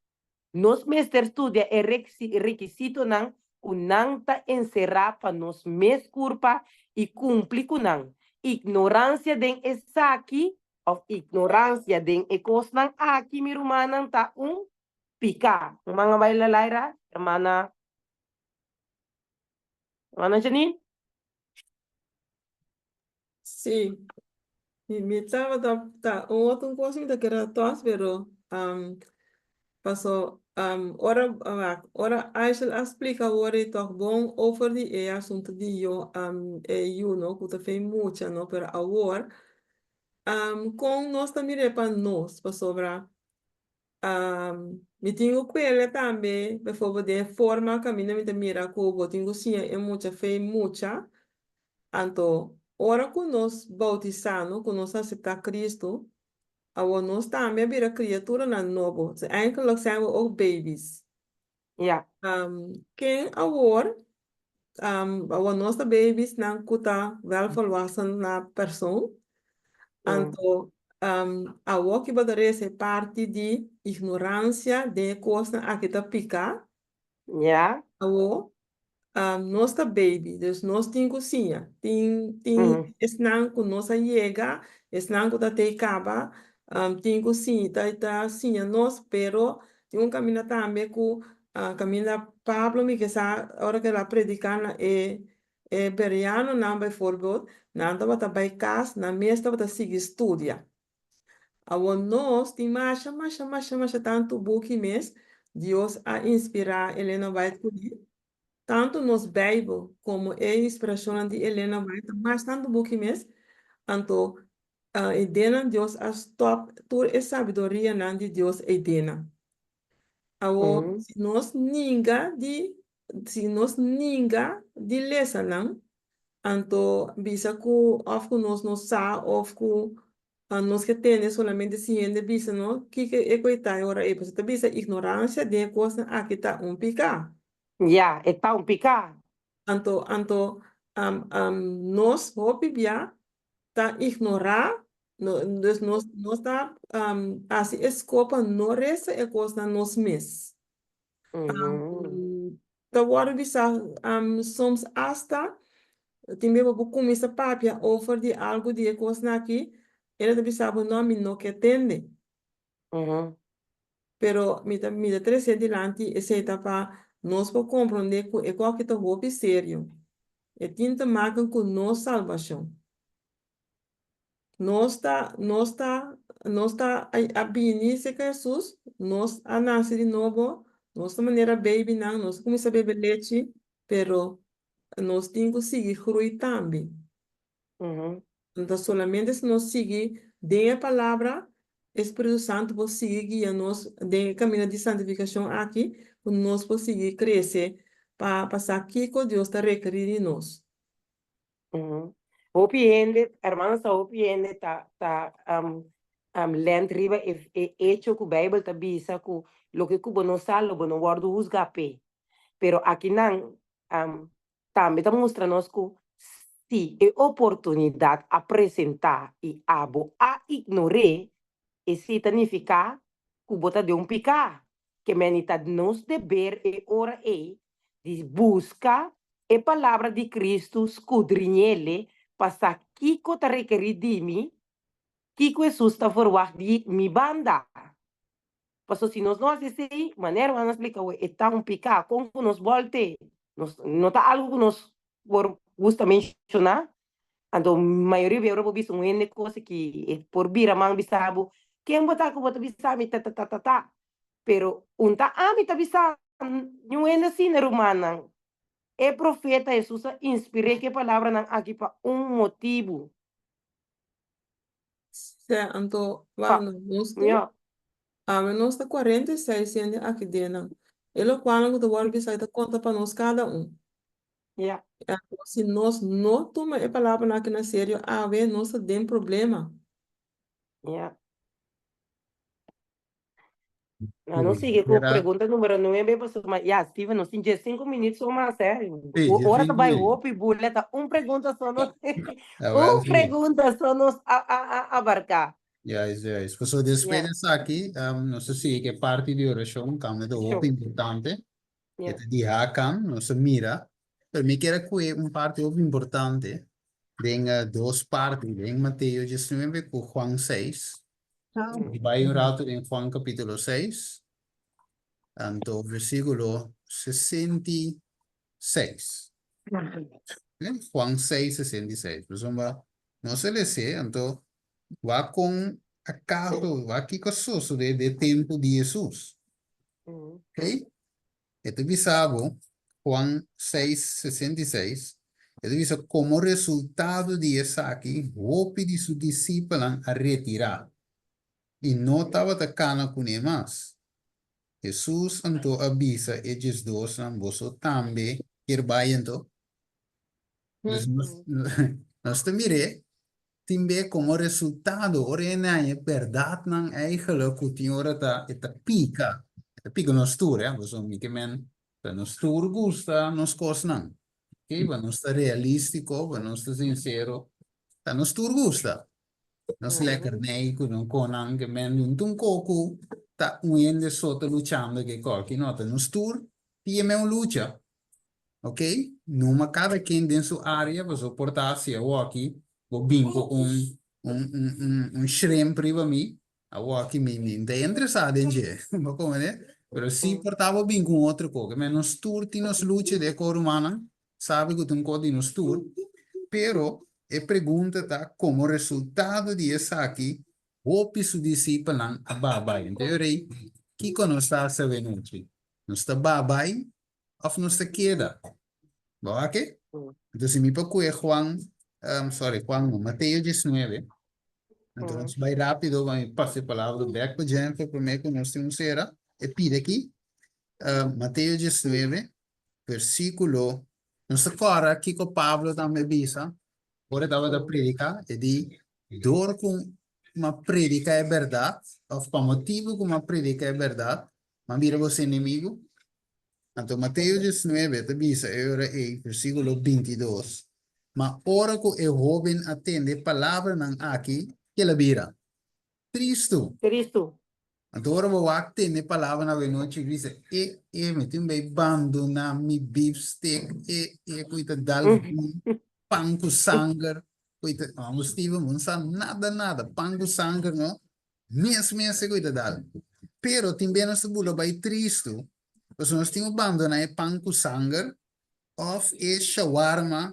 Nos mester studia e rekisitonan ku nan ta enserá pa nos mes kurpa i kumpli ku nan. Ignoransia den esaki, òf ignoransia den e kosnan aki, mi rumannan, ta un piká. Ruman a bai Lalaira, hermana, hermana Janine? Sí, mi, mi tabata ta un otro cosa mi ta kere tos, pero um, paso um, ora wak, ora Aishel a splika awor e toch bon over di e asunto di yo um, e yu no, ku ta fei mucha no, pero awor um, kon nos ta mir'é pa nos, pasobra Mi tin ku kuele tambe, bijvoorbeeld den e forma kaminda mi ta mira ku bo tin ku siña e mucha fe mucha. Anto, ora ku nos boutisá, no, ku nos aseptá Kristu, awor nos tambe a bira kriaturanan nobo. Dus eigenlijk zijn we ook baby's. Ja. Ken awor, awor nos ta babiesnan ku ta wèl volwassen na persoon. Anto, awor ki bo ta resa e parti di ignoransia den e kosnan aki ta piká. Ja. Awor, nos ta baby, dus nos tin ku siña. Tin tin esnan ku nos a yega, esnan ku ta tei kaba, tin ku siña, ta ta siña nos, pero tin un kaminda tambe ku kaminda Pablo mi ke sa ora ku el a prediká na e e bereanonan bijvoorbeeld, nan tabata bai kas, nan mes tabata sigui studia. Awor nos tin masha, masha, masha, masha tantu buki mes Dios a inspirá Elena White kuné. Tantu nos Beibel komo e inspirashonnan di Elena White ta mas tantu buki mes. Anto eidennan Dios a stòp tur e sabidorianan di Dios eidennan. Awor si nos ninga di si nos ninga di lesa nan. Anto bisa ku òf ku nos no sa òf ku nos ke tende solamente si hende bisa nos kiko e koitá e ora ei. Pasobra ta bisa ignoransia den e kosnan aki ta un piká. Ya, e ta un piká. Anto anto nos hopi bia ta ignorá, dus nos nos ta hasi e skop pa no resa e kosnan nos mes. Ta wòrdu bisá soms asta tin bia bo por kuminsá papia over di algu di e kosnan aki, el ta bisa bo no mi no ke tende. Pero mi ta mi ta trese dilanti esei ta pa nos por komprondé ku e kòki ta hopi serio. E tin te maken ku nos salbashon. Nos ta nos ta nos ta a bini serka Hesus, nos a nase di nobo, nos ta manera babynan, nos a kuminsá bebe lechi, pero nos tin ku sigui grui tambe. Anto solamente si nos sigui den e Palabra, e Spiritu Santu por sigui guia nos den e kaminda di santifikashon aki, ku nos por sigui krese pa pa sa kiko Dios ta rekerí di nos. Hopi hende, hermanos, ta hopi hende ta ta lent riba e e echo ku Beibel ta bisa ku loke ku bo no sa lo bo no wòrdu husgá p'e. Pero akinan Tambe ta mustra nos ku si e oportunidat a presentá i abo a ignor'é, esei ta nifiká ku bo ta den un piká. Ke meni ta nos deber e ora ei di buska e Palabra di Kristu, skudriñ'ele pa sa kiko ta rekerí di mi, kiko Hesus ta ferwagt di mi banda. Paso si nos no hasi esei, manera Juan a splika awe, e ta un piká. Kon ku nos bòlt'e? Nos, no ta algu ku nos por gusta menshoná. Anto mayoria bia ora bo bisa un hende kos ki e por bira man bisa bo, ken bo ta ku bo ta bisa mi tatatatata? Pero un ta ami ta bisa niun hende asina, rumannan. E profeta Hesus a inspir'é ku e palabranan aki pa un motibu. Sè, anto, wak no, nos tur, Ja. awe nos ta 46 hende aki den nan. E lokualnan ku ta wòrdu bisá ta konta pa nos kada un. Ja. Anto, si nos no tuma e palabranan aki na serio awe, nos ta den problema. Ja. Nou, nos sigue ku pregunta numero 9, pasobra ya, Steven, nos tin 15 minuut so mas, hè. Sí, Ora ta 15 bai minuut. hopi bula, ta un pregunta so nos, Ah, wel, un sí. pregunta so nos a, a, a abarká. Juist, juist. Pasobra despues Ja. di esaki, nos ta sigui ku e parti di orashon, tambe ta hopi Sure. importante. Ja. E ta di hakan, nos ta mira. Pero mi kier a kue un parti hopi importante den dos parti, den Mateo 19 ku Juan 6. Mi bai un rato den Juan capítulo 6, anto versículo 66. Ok, Juan 6, 66. Pasobra nos a les'é, anto wak kon akaso, wak kiko a sosodé den tempu di Hesus. Ok, E ta bisa bo, Juan 6, 66, e ta bisa, Komo resultado di esaki, hopi di su disipelnan a retirá i no tabata kana kuné mas. Hesus anto a bisa e diesdosnan, Boso tambe kier bai anto? Dus nos, nos ta mir'é tin be komo resultado ora e haña bèrdatnan eigenlijk ku tin ora ta e ta pika, e ta pika nos tur eh, pasobra mi ke men ta nos tur gusta nos kosnan, ok, pa nos ta realístiko, pa nos ta sinsero, ta nos tur gusta nos lèkernei ku nos konan ke men un ta un koko ta un hende so ta luchando ke kòki, no, ta nos tur tin e men un lucha. Ok, numa kada ken den su área, pasobra por ta si awoki bo bin ku un un un un un shrimp riba mi, awoki mi mi no ta interesá den dje, bo komprende? Pero si por ta bo bin ku un otro kos, men nos tur tin nos lucha den e kos rumannan, sabi ku ta un kos di nos tur, pero e pregunta ta komo resultado di esaki hopi su disipelnan a babai. Enton e rei, kiko nos ta hasi awenochi? Nos ta babai Of nos ta keda? Bo wak e? Entonces si mi por kue Juan, sorry, Juan no, Mateo 19, entonces nos bai rápido pa mi pasa e palabra bek pa Jennifer prome ku nos tin un sera, e pide aki, Mateo 19, versículo. Nos ta kòrda kiko Pablo tambe bisa ora e tabata prediká, e di, Dor ku mi a prediká e bèrdat, òf pa motibu ku mi a prediká e bèrdat, mi a bira boso enemigu. Anto Mateo diesnuebe ta bisa e ora ei, versíkulo bintidos, Ma ora ku e hóben a tende e palabranan aki, ke el a bira? Tristu. Tristu. Anto ora bo wak tende palabranan awenochi, bo bisa, E, e, mi tin bai bandoná mi beefsteak, e, e, ku i ta dal pan ku sanger, ku i ta, amo Steven, bo no sa nada nada, pan ku sanger no, Mes mes e ku i ta dal. Pero tin bes nos ta bula bai tristu pasobra nos tin ku bandoná e pan ku sanger òf e shawarma,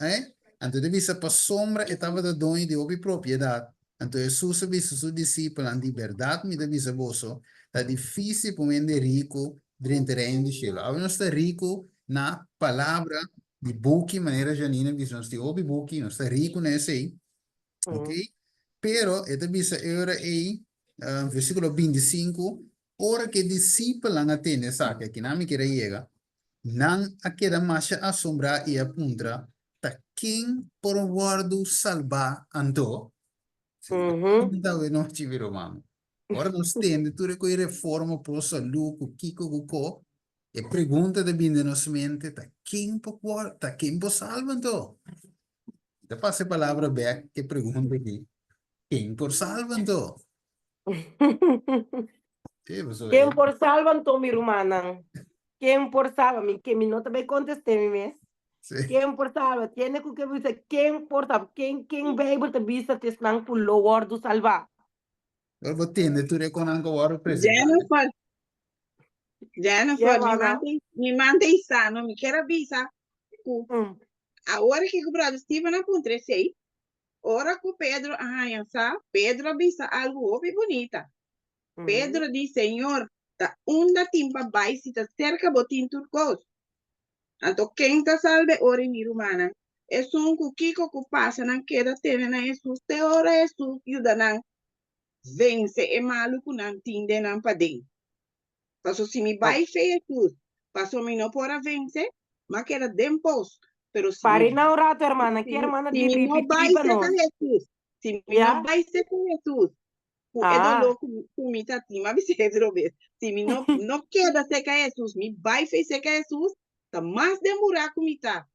eh. Anto e ta bisa pasobra e tabata doño di hopi propiedat. Anto Hesus a bisa su disipelnan, Di bèrdat mi ta bisa boso, ta difísil pa un hende riku drenta e Reino di shelu. Awe nos ta riku na palabra di buki, manera Janine a bisa, nos tin hopi buki, nos ta riku na esei. Ok? Pero e ta bisa e ora ei, versíkulo bintisinku, ora ku e disipelnan a tende esaki, aki nan mi kier a yega, nan a keda masha asombrá i a puntra, Ta ken por wòrdu salbá anto? Si bo ta pregunta awe nochi, mi ruman, ora nos tende tur e ku e reforma pro salú, ku kiko ku ko, e pregunta ta bini den nos mente, ta ken por wòrdu, ta ken por salba anto? Ta pasa e palabra bek ke pregunta aki. Ken por salba anto? Sí, pasobra Ken e- por salba anto, mi rumannan? Ken por salba? Mi ke mi no ta bay contesté mi mes. Sí. Ken por salba? Tiene ku ke bisa ken por salba? Ken ken Bijbel ta bisa t'esnan ku lo wordu salbá? Ora bo tende tur e konan ku a wòrdu presentá. Jennifer, Jennifer, Yeah, mi mama. mante, mi mante isano, mi kier a bisa ku Awor ki ku brother Steven a puntra esei, ora ku Pedro a haña sa, Pedro a bisa algu hopi bunita. Pedro di, Señor, ta unda tin pa bai si ta serka bo tin tur kos? Anto ken ta salba e ora i mi rumannan? Esun ku kiko ku pasa nan keda tene na Hesus te ora Hesus yuda nan vense e malu ku nan tin den nan paden. Paso si mi bai fe Hesus, paso mi no por a vense, m'a keda den pos. Pero si Pare mi, na un rato, hermana. si Ki mi, hermana si di mi no ripití bai pa serka nos. Hesus, si mi no Ya? bai serka Hesus, ku e Ah. doló ku mi, ku mi ta tin, m'a bisa otro bes, si mi no, no keda serka Hesus, mi bai fe serka Hesus, ta mas den buraku mi ta.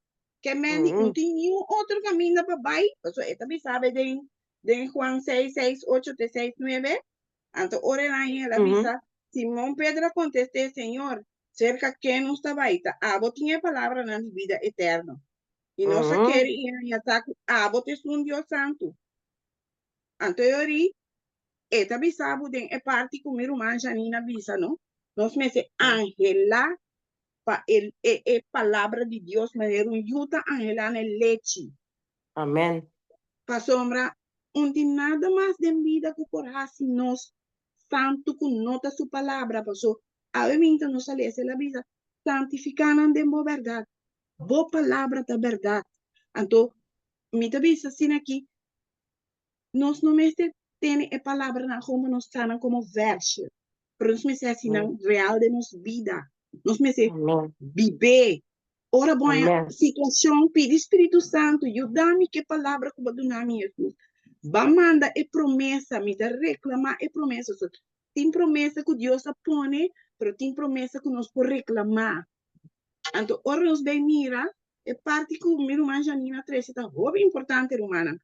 Ke men di, no tin niun otro kaminda pa bai, paso e ta bisa be den, den Juan 6, 6, 8 te 6, 9, Anto ora el angel a bisa, Simon Pedro a kontest'é, Señor, serka ken nos ta bai? Ta abo tin e palabranan di bida eterno. I nos a kere i haña sa ku abo ta esun Dios Santu. Anto e orí, e ta bisa bo den e parti ku mi ruman Janine a bisa, no? Nos mester anhelá pa e e palabra di Dios manera un yu ta anhelá na e lechi. Amen. Pasobra un tin nada mas den bida ku por hasi nos santu ku no ta su palabra, paso awe minta nos a lesa el a bisa, Santifiká nan den bo bèrdat, bo palabra ta bèrdat. Anto mi ta bisa asina aki, nos no mester tene e palabranan komo nos sa nan komo vèrsje, pero nos mester hasi nan real den nos bida. Nos mester bib'é. Ora bo haña situashon, pidi Spiritu Santu, yuda mi ku e palabra ku bo a duna mi, Hesus. Ba manda e promesa, mi ta reklamá e promesa. So, tin promesa ku Dios a pone, pero tin promesa ku nos por reklamá. Anto, ora nos bai mira, e parti ku mi ruman Janina a trese ta hopi importante, rumannan.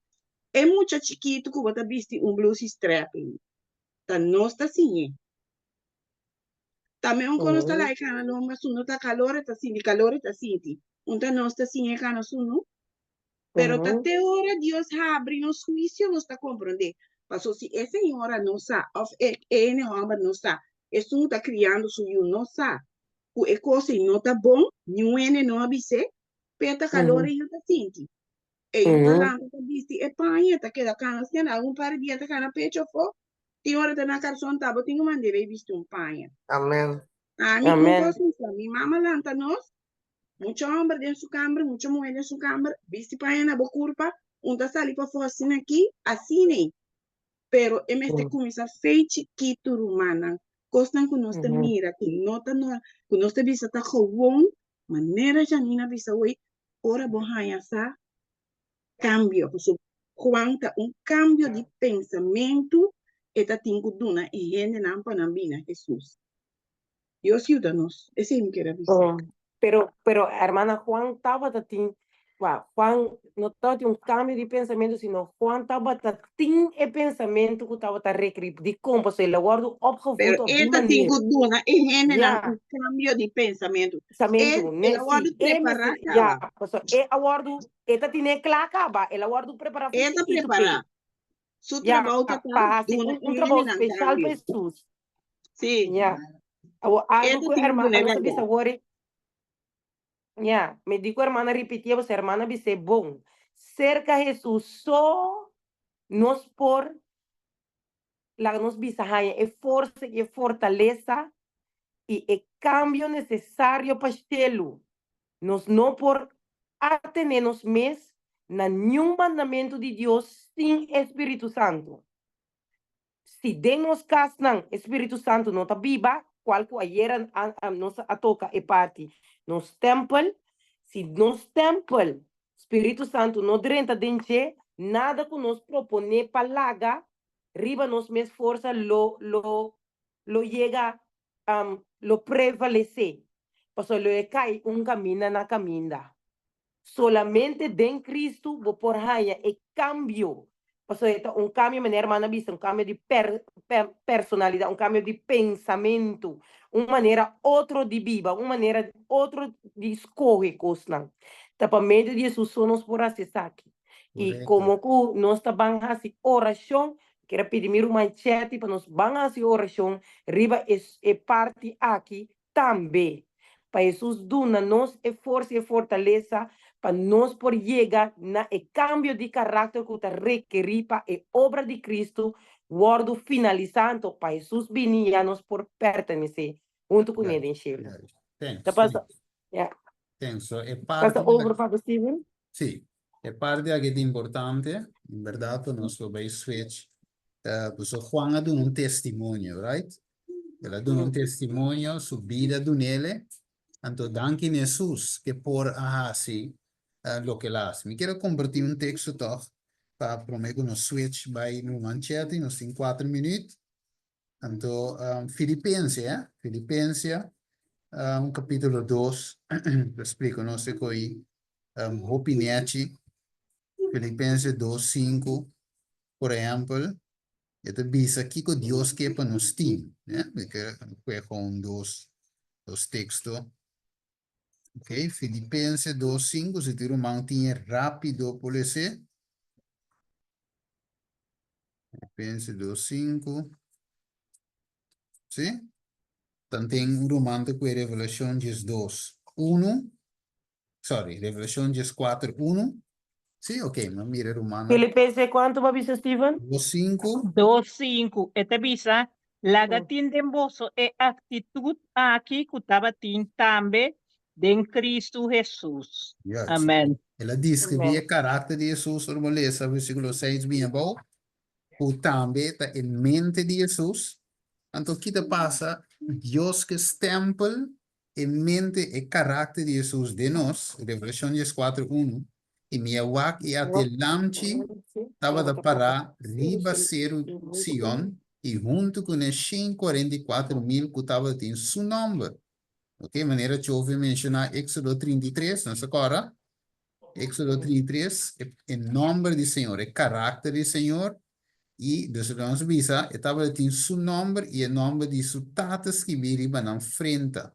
E mucha chikitu ku bo ta bisti un blusa i strèping, ta nos ta siñ'é. Tambe un konos ta laga e kana lomba su no ta kalor e ta sinti, kalor e ta sinti. Un ta nos ta siña e kana su no. Pero ta te ora Dios habri nos huisio nos ta komprondé. Paso si e señora no sa òf e ene hòmber no sa, esun ku ta kriando su yu no sa ku e kos ei no ta bon, niun hende no a bis'é, p'e ta kalor e yu ta sinti. E yu ta lanta ta bisti e paña, ta keda kana asina, algun par di dia ta kana pecho afó, tin ora ta na karson ta bo tin ku mand'é bai bisti un paña. Amen. Ami un Amen. kos mi sa, mi mama lanta nos, mucha hòmber den su kamber, mucha muhé den su kamber, bisti paña na bo kurpa, un ta sali pafó asina aki, asina ei. Pero e mester kuminsá fei chikitu, rumannan, kosnan ku nos ta mira ku no ta no, ku nos ta bisa ta gewon, manera Janina a bisa hoy. Ora bo haña sa kambio, pasobra Juan ta un kambio di pensamentu e ta tin ku duna e hendenan pa nan bini na Hesus. Dios yuda nos. Esei mi kier a bisa. Oh, pero, pero hermana Juan tabata tin, wa, Juan no tabatin un cambio di pensamiento, sino Juan tabata tin e pensamiento ku tabata rekerí dikon, pasobra el a wòrdu opgevoed Pero op e die ta tin manier. ku duna e hendenan Ja. un kambio di pensamentu. E, Pensamentu, el ne, a si, wòrdu e prepará mester, kaba. ja, pasobra e a wòrdu, e ta tin'é kla kaba, el a wòrdu prepará E for ta chikitu p'e. prepará. Su Ja, trabou ta pa ta hasi duna un, e un trabou hendenan spesial pa kambio. Hesus. Sí. Ja. Awo E algo ta ku tin ku herma, duna e nos a bisa bèrdat. wori. Ja, mi di ku hermana ripitié, pasobra hermana bis'é bon. Serka Hesus so nos por laga nos bisa haña e forsa i e fortalesa i e kambio nesesario pa shelu. Nos no por atené nos mes na niun mandamentu di Dios sin e Spiritu Santu. Si den nos kasnan e Spiritu Santu no ta biba, kual ku ayera nos a toka e parti nos tèmpel, si nos tèmpel Spiritu Santu no drenta den dje, nada ku nos proponé pa laga riba nos mes forsa lo lo lo yega lo prevalesé, pasobra lo e kai un kaminda na kaminda. Solamente den Cristo bo por haña e cambio. Pasobra e ta un cambio, manera hermana a bisa, un cambio di per, per, personalidad, un cambio di pensamento, un manera otro di biba, un manera otro di scoge cosnan. Ta pa medio di Jesus so nos por haci esaki. Y Correcto. como cu nos ta ban haci oracion, kier a pidi mi ruman Chetty pa nos ban haci oracion riba e, e parti aki Tambe, pa Hesus duna nos e forsa i e fortalesa pa nos por yega na e kambio di karakter ku ta rekerí pa e obra di Kristu wòrdu finalisá, anto pa Hesus bini ya nos por pertenesé huntu kuné den shelu. Thanks. Ta pasa, ya. Thanks. So e Pasa parti over, Papa Steven. Sí, e parti aki ta importante, en berdad pa nos por bay switch. Pasobra Juan a duna un testimonio, right? El a duna un testimonio, su bida dunele, anto danki na Hesus ke por a hasi loke el a hasi. Mi kier a kompartí un teksto tòg pa promé ku nos switch bai ruman Chetty, nos tin kuater minüt. Anto Filipense, eh, Filipense kapítulo dos, ta splika nos e koi hopi nechi. Filipense dos sinku, por ehèmpel, e ta bisa kiko Dios ke pa nos tin. Eh? Mi ke kue gewoon dos, dos teksto. Ok, Filipense dos sinku, si tin ruman tin e rápido por lese. Filipense dos sinku. Sí? Tanten un ruman ta kue Revelashon 12, unu. Sorry, Revelashon 14, unu. Sí, ok, mi a mira rumannan. Filipense kuantu bo a bisa, Steven? Dos sinku. Dos sinku, e ta bisa, Laga tin den boso e aktitut aki ku tabatin tambe den Kristu Hesus. Juist. Amen. El a deskribí e karakter di Hesus, ora bo lesa versíkulo seis bin abou, ku tambe ta e mente di Hesus. Anto ki ta pasa? Dios ke stèmpel e mente, e karakter di Hesus den nos, Revelashon dieskuater unu, i mi a wak i ate lamchi tabata pará riba seru Sion i huntu kuné shen 44,000 ku tabatin su nòmber. Ok, manera Chove menshoná Éxodo 33, nos ta kòrda? Éxodo 33, e, e nòmber di Señor, e karakter di Señor, i dus lo nos bisa, e tabatin su nòmber i e nòmber di su Tata skibí riba nan frenta.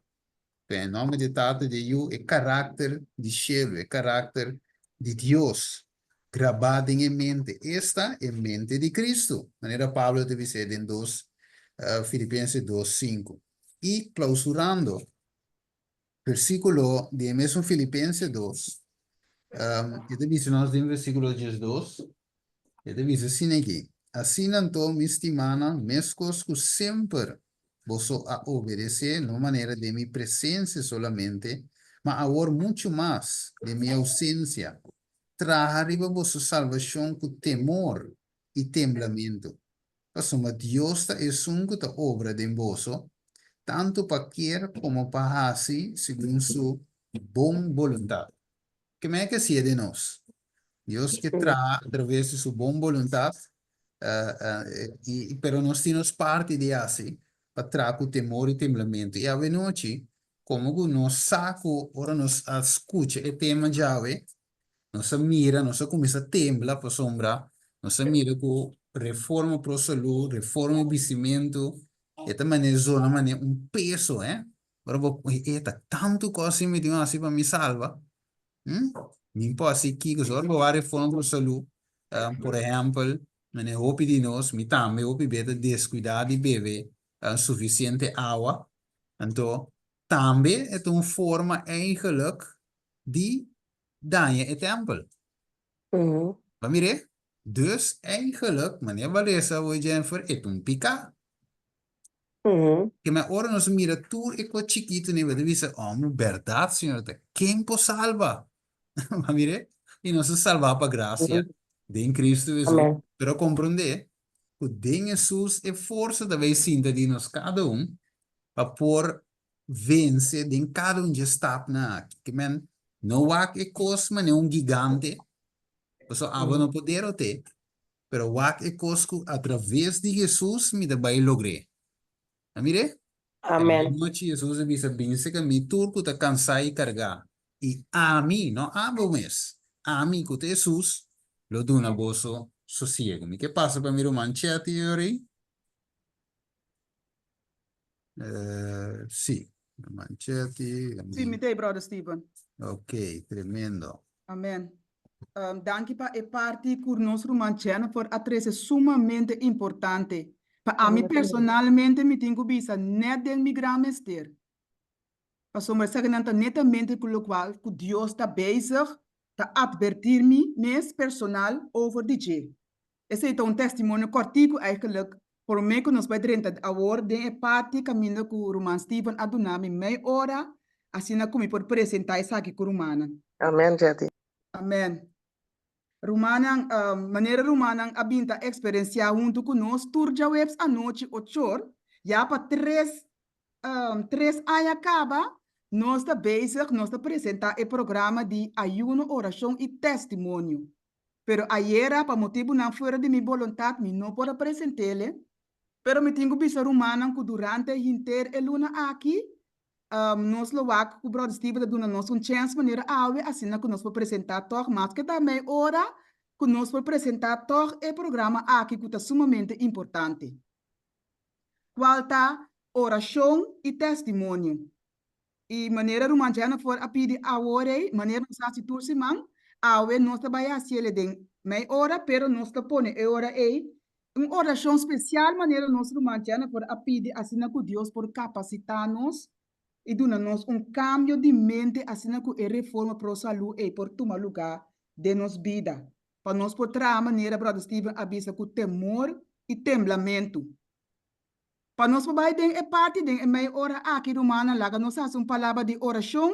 E nòmber di e Tata, di e Yu, e karakter di shelu, e karakter di Dios, grabá den e mente, esta e mente di Kristu, manera Pablo ta bis'é den dos, Filipenses dos sinku. I klausurando versíkulo di e mesun Filipense dos, e ta bisa nos den versíkulo 12, e ta bisa asina aki, Asina anto, mi stimánan, meskos ku semper boso a obedesé, no manera den mi presensia solamente, ma awor muchu mas den mi ousensia, traha riba boso salbashon ku temor i temblamentu. Pasobra Dios ta esun ku ta obra den boso, tantu pa kier komo pa hasi segun su bon boluntat. Ke men ke hasié den nos. Dios ke traha a traves di su bon boluntat, i pero nos tin nos parti di hasi pa traha ku temor i temblamentu. I awenochi, komo ku nos sa ku ora nos a skucha e tema djawe, nos a mira, nos a kuminsá tembla pasobra nos a mira ku reforma pro salú, reforma bistimentu, e ta manera zona manera un peso, eh. Ora bo e ta tantu kos si mi tin hasi pa mi salba. Hm? Mi por hasi kiko. So ora bo wak reforma pro salú, por ehèmpel, manera hopi di nos, mi tambe hopi be ta deskuidá di bebe sufisiente awa. Anto tambe e ta un forma eigenlijk di daña e tèmpel. Bo a mir'é? Dus eigenlijk, manera bo a lesa awor Jennifer, e ta un piká. Ke men ora nos mira tur e kos chikitu ni bo ta bisa, Hombre, bèrdat Señor ta ken por salba? Bo a mir'é? I nos ta salbá pa grasia den Cristo Hesus. Pero komprondé ku den Hesus e forsa ta bai sinta di nos kada un pa por vense den kada un dje stapnan aki. Ke men no wak e kos manera un gigante, pasobra abo no por derot'é, pero wak e kos ku atraves di Hesus mi ta bai logr'é. A mir'é? Amen. Anochi Hesus a bisa, Bin serka mi tur ku ta kansá i kargá, i ami, no abo mes, ami ku ta Hesus, lo duna boso sosiegu. Mi ke pasa pa mi ruman Chetty e ora ei? Sí, ruman Chetty. Sí, mi ta ei, brother Steven. Ok, tremendo. Amen. Danki pa e parti ku nos ruman Jennifer a trese sumamente importante. Pa ami personalmente mi tin ku bisa nèt den mi gran mester. Pasobra esakinan ta netamente ku lokual ku Dios ta bezig ta atvertir mi mes personal over di dje. Esei ta un testimonio kòrtiku eigenlijk promé ku nos bai drenta awor den e parti kaminda ku ruman Steven a duna mi mei ora asina ku mi por presentá esaki ku rumannan. Amen, Jetty. Amen. Rumannan, manera rumannan a bin ta eksperensiá huntu ku nos tur djaweps anochi ochor, ya pa tres tres aña kaba nos ta bezig, nos ta presentá e programa di ayuno, orashon i testimonio. Pero ayera, pa motibunan fuera di mi boluntat, mi no por a present'ele. Pero mi tin ku bisa rumannan ku durante henter e luna aki, nos lo wak ku Brother Steven ta duna nos un chèns manera awe, asina ku nos por presentá tòg, maske ta mei ora, ku nos por presentá tòg e programa aki ku ta sumamente importante, kual ta orashon i testimonio. I manera ruman Jennifer a pidi awor ei, manera nos hasi tur siman, awe nos ta bai hasi el den mei ora, pero nos ta pone e ora ei un orashon spesial manera nos ruman Jennifer a pidi asina ku Dios por kapasitá nos i duna nos un kambio di mente asina ku e reforma pro salú ei por tuma lugá den nos bida, pa nos por traha manera Brother Steven a bisa ku temor i temblamentu. Pa nos por bai den e parti den e mei ora aki, rumannan, laga nos hasi un palabra di orashon.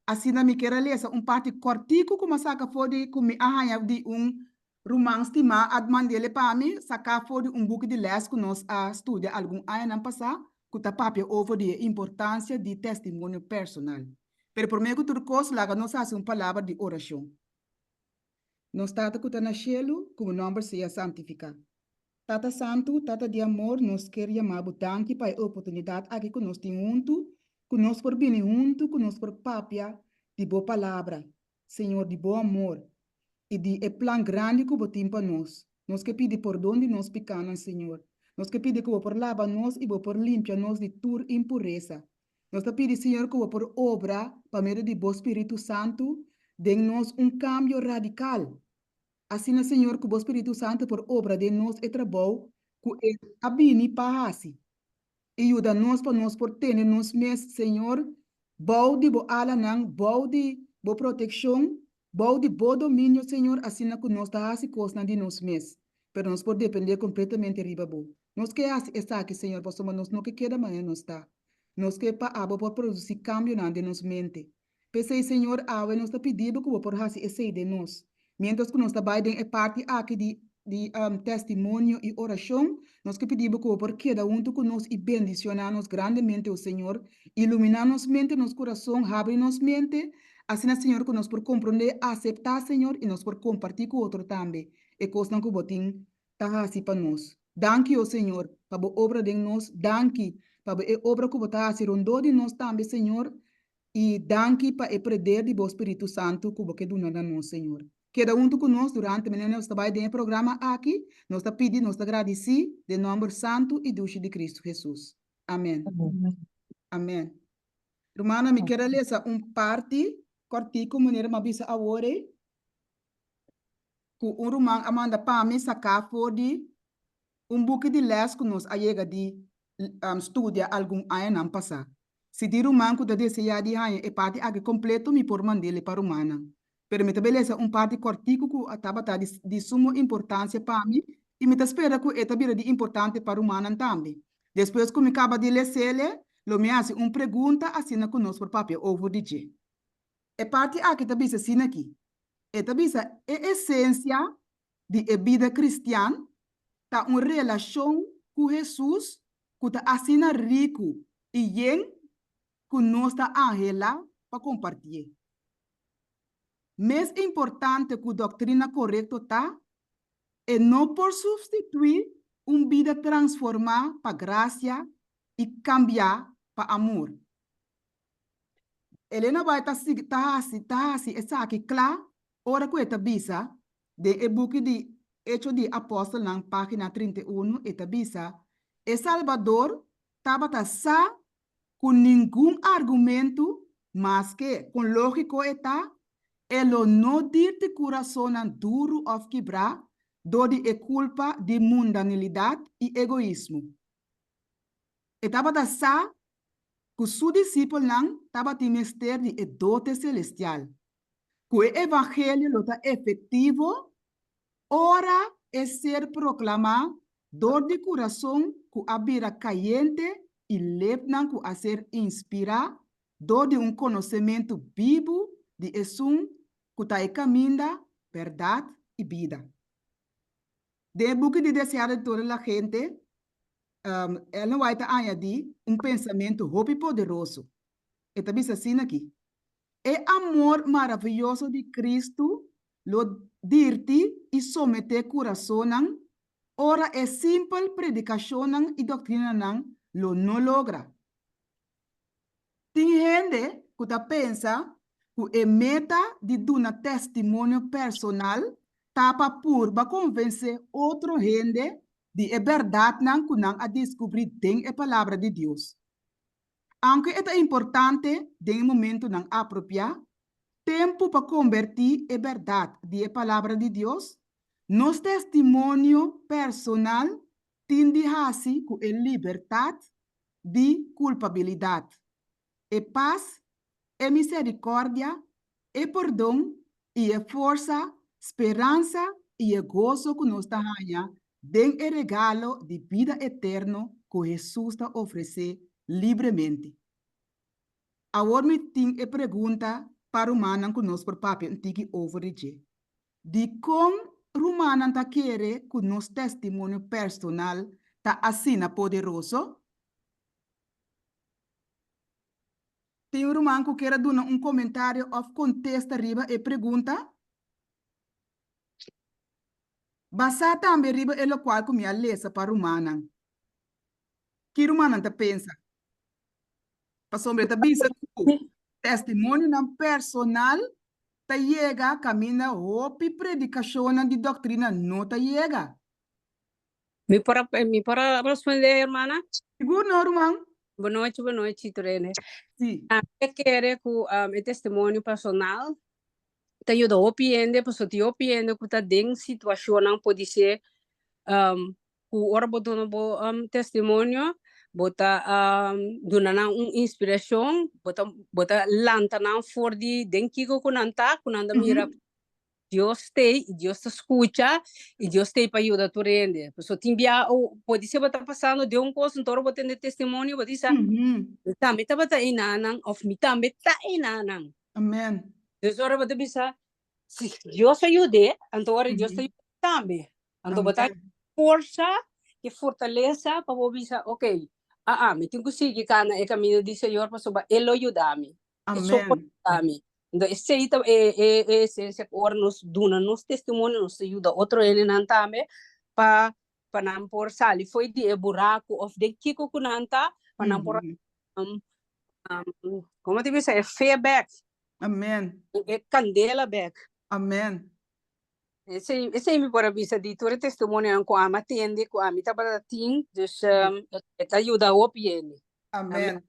Asina mi kier a lesa un parti kòrtiku ku mi a saka for di ku mi a haña di un ruman stimá a mand'el pa mi, saká for di un buki di lès ku nos a studia algun añanan pasá, ku ta papia over di e importansia di testimonio personal. Pero promé ku tur kos, laga nos hasi un palabra di orashon. Nos Tata ku ta na shelu, ku bo nòmber sea santifiká. Tata Santu, Tata di amor, nos ker yama bo danki pa e oportunidat aki ku nos tin huntu, ku nos por bini huntu, ku nos por papia di bo Palabra, Señor, di bo amor i di e plan grandi ku bo tin pa nos. Nos ke pidi pordon di nos pikánan, Señor. Nos ke pidi ku bo por laba nos i bo por limpia nos di tur impuresa. Nos ta pidi, Señor, ku bo por obra pa medio di bo Spiritu Santu den nos un kambio radikal. Asina, Señor, ku bo Spiritu Santu por obra den nos e trabou ku e a bini pa hasi. I yuda nos pa nos por tene nos mes, Señor, bou di bo alanan, bou di bo protekshon, bou di bo dominio, Señor, asina ku nos ta hasi kosnan di nos mes, pero nos por dependé kompletamente riba bo. Nos ke hasi esaki, Señor, pasobra nos no ke keda manera nos ta. Nos ke pa abo por produsí kambionan den nos mente. P'esei, Señor, awe nos ta pidi bo ku bo por hasi esei den nos. Miéntras ku nos ta bai den e parti aki di di testimonio i orashon, nos ke pidi bo ku bo por keda huntu ku nos i bendisioná nos grandemente, o Señor. Iluminá nos mente, nos kurason, habri nos mente. Asina, Señor, ku nos por komprondé, aseptá, Señor, i nos por kompartí ku otro tambe e kosnan ku Bo tin ta hasi pa nos. Danki, o Señor, pa Bo obra den nos. Danki pa Bo e obra ku Bo ta hasi rondó di nos tambe, Señor. I danki pa e preder di Bo Spiritu Santu ku Bo ke duna na nos, Señor. Keda huntu ku nos durante manera nos ta bai den e programa aki. Nos ta pidi, nos ta gradisí den nòmber santu i dushi di Kristu Hesus. Amen. Amen. Rumannan, mi kier a lesa un parti kòrtiku manera mi a bisa awor ei, ku un ruman a manda pa mi saká for di un buki di lès ku nos a yega di studia algun añanan pasá. Si tin ruman ku ta deseá di haña e parti aki kompleto, mi por mand'el pa rumannan. Pero mi ta bai lesa un parti kòrtiku ku a tabata di sumo importansia pa mi i mi ta spera ku e ta bira di importante pa rumannan tambe. Despues ku mi kaba di les'el, lo mi hasi un pregunta asina ku nos por papia over di dje. E parti aki ta bisa asina aki, E ta bisa e esensia di e bida kristian ta un relashon ku Hesus ku ta asina riku i yen ku nos ta anhelá pa kompartié. Mes importante ku doktrina korekto ta, e no por supstituí un bida transformá pa grasia i kambiá pa amor. Elena White ta sigui ta hasi ta hasi esaki kla ora ku e ta bisa den e buki di Echo di Apòstelnan página 31, e ta bisa, E Salbador tabata sa ku ningun argumentu, maske kon lógiko e ta, e lo no dirti kurasonnan duru òf kibrá dor di e kulpa di mundanilidat i egoismo. E tabata sa ku su disipelnan tabatin mester di e dote selestial, ku e evangelio lo ta efektivo ora e ser proklamá dor di kurason ku a bira kayente i lepnan ku a ser inspirá dor di un konosementu bibu di Esun ku ta e kaminda, bèrdat i bida. Den e buki di Deseado de Toda la Gente, Ellen White ta añadí un pensamentu hopi poderoso. E ta bisa asina aki, E amor maravioso di Cristo lo dirti i someté kurasonnan ora e simpel predikashonnan i doktrinanan lo no logra. Tin hende ku ta pensa ku e meta di duna testimonio personal ta pa purba konvensé otro hende di e bèrdatnan ku nan a deskubrí den e Palabra di Dios. Aunke e ta importante den e momentunan apropiá, tempu pa kombertí e bèrdat di e Palabra di Dios, nos testimonio personal tin di hasi ku e libertat di kulpabilidat, e pas, e miserikòrdia, e pordon i e forsa, speransa i e goso ku nos ta haña den e regalo di bida eterno ku Hesus ta ofresé libremente. Awor mi tin e pregunta pa rumannan ku nos por papia un tiki over di dje. Dikon rumannan ta kere ku nos testimonio personal ta asina poderoso? Tin un ruman ku kier a duna un komentario òf kontesta riba e pregunta? Basá tambe riba e lokual ku mi a lesa pa rumannan. Ki rumannan ta pensa? Pasobra e ta bisa ku testimonionan personal ta yega kaminda hopi predikashonnan di doktrina no ta yega. Mi por a, mi por a respondé, hermana? Sigur no, ruman. Bon nochi, bon nochi, tur hende. Sí. Ah, mi a kere ku um, e testimonio personal ta yuda hopi hende, pasobra tin hopi hende ku ta den situashonnan podisé um, ku ora bo duna bo um, testimonio, bo ta um, duna nan un inspirashon, bo ta, bo ta lanta nan for di den kiko ku nan ta, ku nan ta mira Mhm. Dios t'ei i Dios ta skucha i Dios t'ei pa yuda tur hende. Pasobra tin bia o podisé bo ta pasando den un kos, anto ora bo tende testimonio bo bisa, Mhm. mi tambe tabata einanan òf mi tambe ta einanan. Amen. Dus ora bo ta bisa, si Dios a yud'é, anto ora Dios ta Mhm. yuda tambe. Anto bo ta Amen. forsa i fortalesa pa bo bisa, ok, aa, mi tin ku sigui kana e kaminda di Señor pasobra E lo yuda mi. E so por Amen. yuda mi. Anto esei ta e e e esensia ku ora nos duna nos testimonio nos ta yuda otro hendenan tambe pa pa nan por sali fo'i di e buraku òf den kiko ku nan ta pa nan por komo ta bisa e fe bèk. Amen. E kandela bèk. Amen. Esei esei mi por a bisa di tur e testimonionan ku ami a tende ku ami tabata tin dus e ta yuda hopi hende. Amen.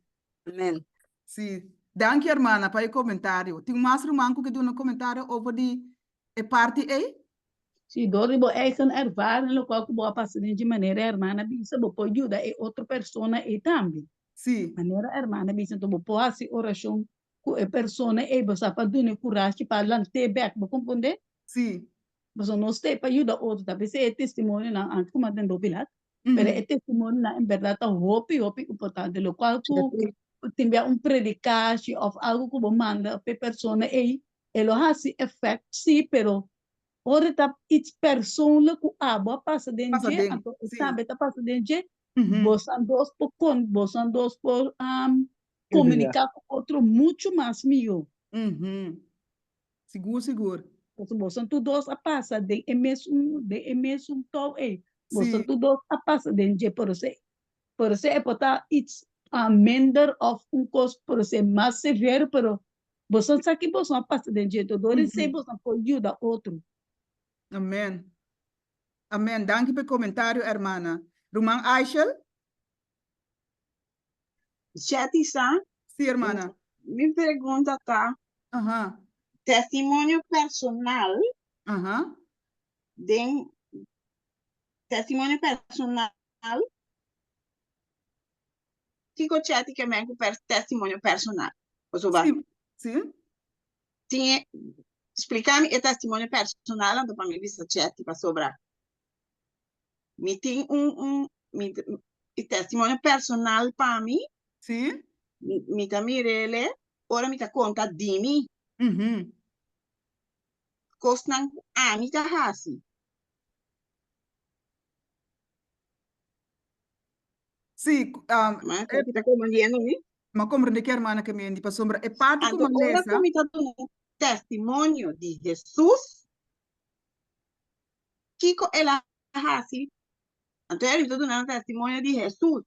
Amen. Sí. Danki hermana pa e komentario. Tin mas ruman ku ke duna komentario over di e parti ei? Sí, dor di bo eigen ervaring lokual ku bo a pasa den dje manera hermana bisa bo por yuda e otro persona ei tambe. Sí. Manera hermana bisa enton bo por hasi orashon ku e persona ei bo sa pa duna e kurashi pa lant'é bèk, bo komprondé? Sí. Pasobra nos ta ei pa yuda otro, ta p'esei e testimonionan antes ku mi a tende hopi lat, pero e testimonionan en bèrdat ta hopi hopi importante, lokual ku tin bia un predikashi òf algu ku bo manda pa e persona ei, e lo hasi efèkt sí, pero ora ta its persoonlijk ku abo a pasa den Pasa dje, den, anto e sí. tambe ta pasa den dje, bosan dos por kon, bosan dos por komuniká ku otro muchu mas mihó. Sigur, sigur. Pasobra bosan tur dos a pasa den e mesun, den e mesun tou ei. Bosan Sí. tur dos a pasa den dje, pero se, pero se e por ta its minder òf un kos por ser mas severo, pero bosan sa ki bosan a pasa den dje, enton dor esei bosan por yuda otro. Amen. Amen. Danki pa e komentario, hermana. Ruman Aishel? Shetty sa? Sí, hermana. Mi pregunta ta, Aha. testimonio personal Aha. den testimonio personal kiko Chetty ke men ku per testimonio personal? Pasobra Sí, sí. tin e splika mi e testimonio personal anto pa mi bisa Chetty pasobra mi tin un un mi e testimonio personal pa mi Sí. mi mi ta mirele ora mi ta konta di mi Mhm. kosnan ku ami ta hasi. Sí, um, Ma e, ku ta komprendiendo mi? ma komprende ki hermana ke mendi pasobra e parti ku Anto ma ora lesa ku mi ta duna testimonio di Hesus, kiko el a hasi? Anto mi ta duna testimonio di Hesus.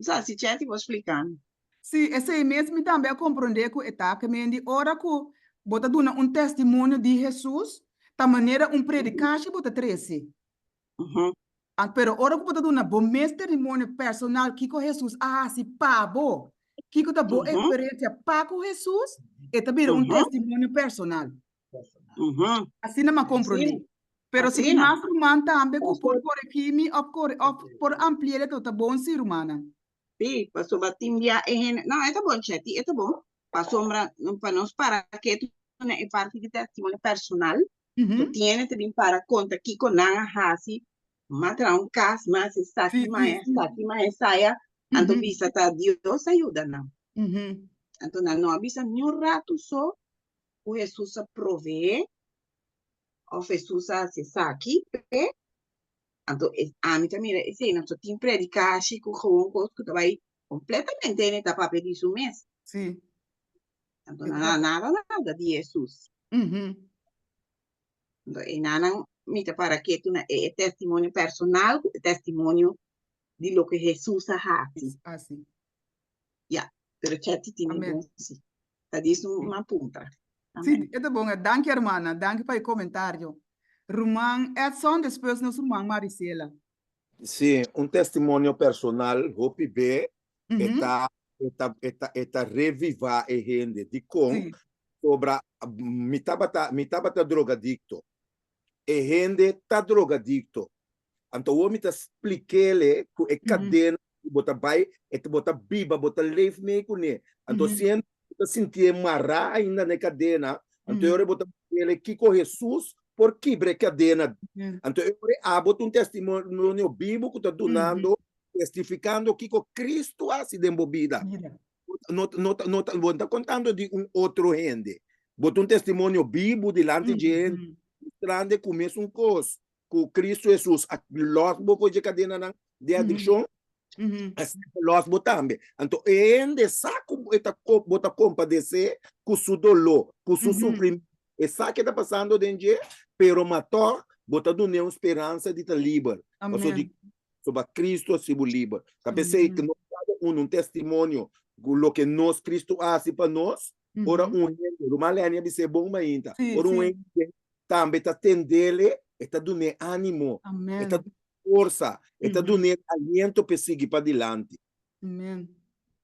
Sa si Chetty por splika mi. Sí, esei mes mi tambe a komprondé ku e ta ke mendi ora ku bo ta duna un testimonio di Hesus, ta manera un predikashi bo ta trese. Pero ora ku bo ta duna bo mes testimonio personal kiko Hesus a hasi pa bo, kiko ta bo eksperensia pa ku Hesus, e ta bira un testimonio personal. Asina mi a komprondé. Pero si tin mas ruman tambe ku por koregí mi òf kore òf por ampli'é lo ta bon si rumannan. Sí, pasobra tin bia e hende, no, e ta bon Chetty, e ta bon, pasobra pa nos para ketu na e parti di testimonio personal, ku tin hende ta bin para konta kiko nan a hasi, m'a traha un kas, m'a hasi esaki, m'a esaki, m'a esaya, anto bisa ta Dios a yuda nan. Anto nan no a bisa niun ratu so ku Hesus a proveé òf Hesus a hasi esaki p'e. Anto e ami ta mira esei, nos ta tin predikashi ku gewoon kos ku ta bai kompletamente hende ta papia di su mes. Sí. Anto nan a nada nada di Hesus. Anto einanan mi ta para ketu na e testimonio personal ku e testimonio di loke Hesus a hasi. Hasi. Ya, pero Chetty tin Amen. bon si. Ta dis un a puntra. Sí, Amen. e ta bon. Danki hermana, danki pa e komentario. Ruman Edson, despues nos ruman Marisela. Sí, un testimonio personal hopi be e ta e ta e ta e ta revivá e hende. Dikon? Sí. Sobra mi tabata mi tabata drogadikto. E hende ta drogadikto. Anto awor mi ta splik'ele ku e kadena ku bo ta bai, e bo ta biba, bo ta leef mee kuné. Anto siendo bo ta sintié mará ainda na e kadena, anto e ora bo ta bis'ele kiko Hesus por kibra e kadena. Anto e ora abo ta un testimonio bibu ku ta dunando, testifikando kiko Kristu a hasi den bo bida. No, no, no, bo no ta kontando di un otro hende. Bo ta un testimonio bibu dilanti dje hende, mustrando ku mesun kos ku Kristu Hesus a lòs bo for dje kadenanan di adikshon. Asina e ta lòs bo tambe. Anto e hende sa ku e ta bo ta kompadesé ku su doló, ku su sufrimentu. E sa ke ta pasando den dje, pero ma tòg bo ta dun'é un speransa di ta liber. Pasobra di pasobra Cristo a hasi bo liber. Ta p'esei ku nos kada unu un testimonio ku loke nos Cristo a hasi pa nos, ora un hende, ruman Lenny a bis'é bon mainta, ora un hende tambe ta tendele, e ta dun'é ánimo, e ta dun'é forsa, e ta dun'é aliento p'e sigui padilanti. Amen.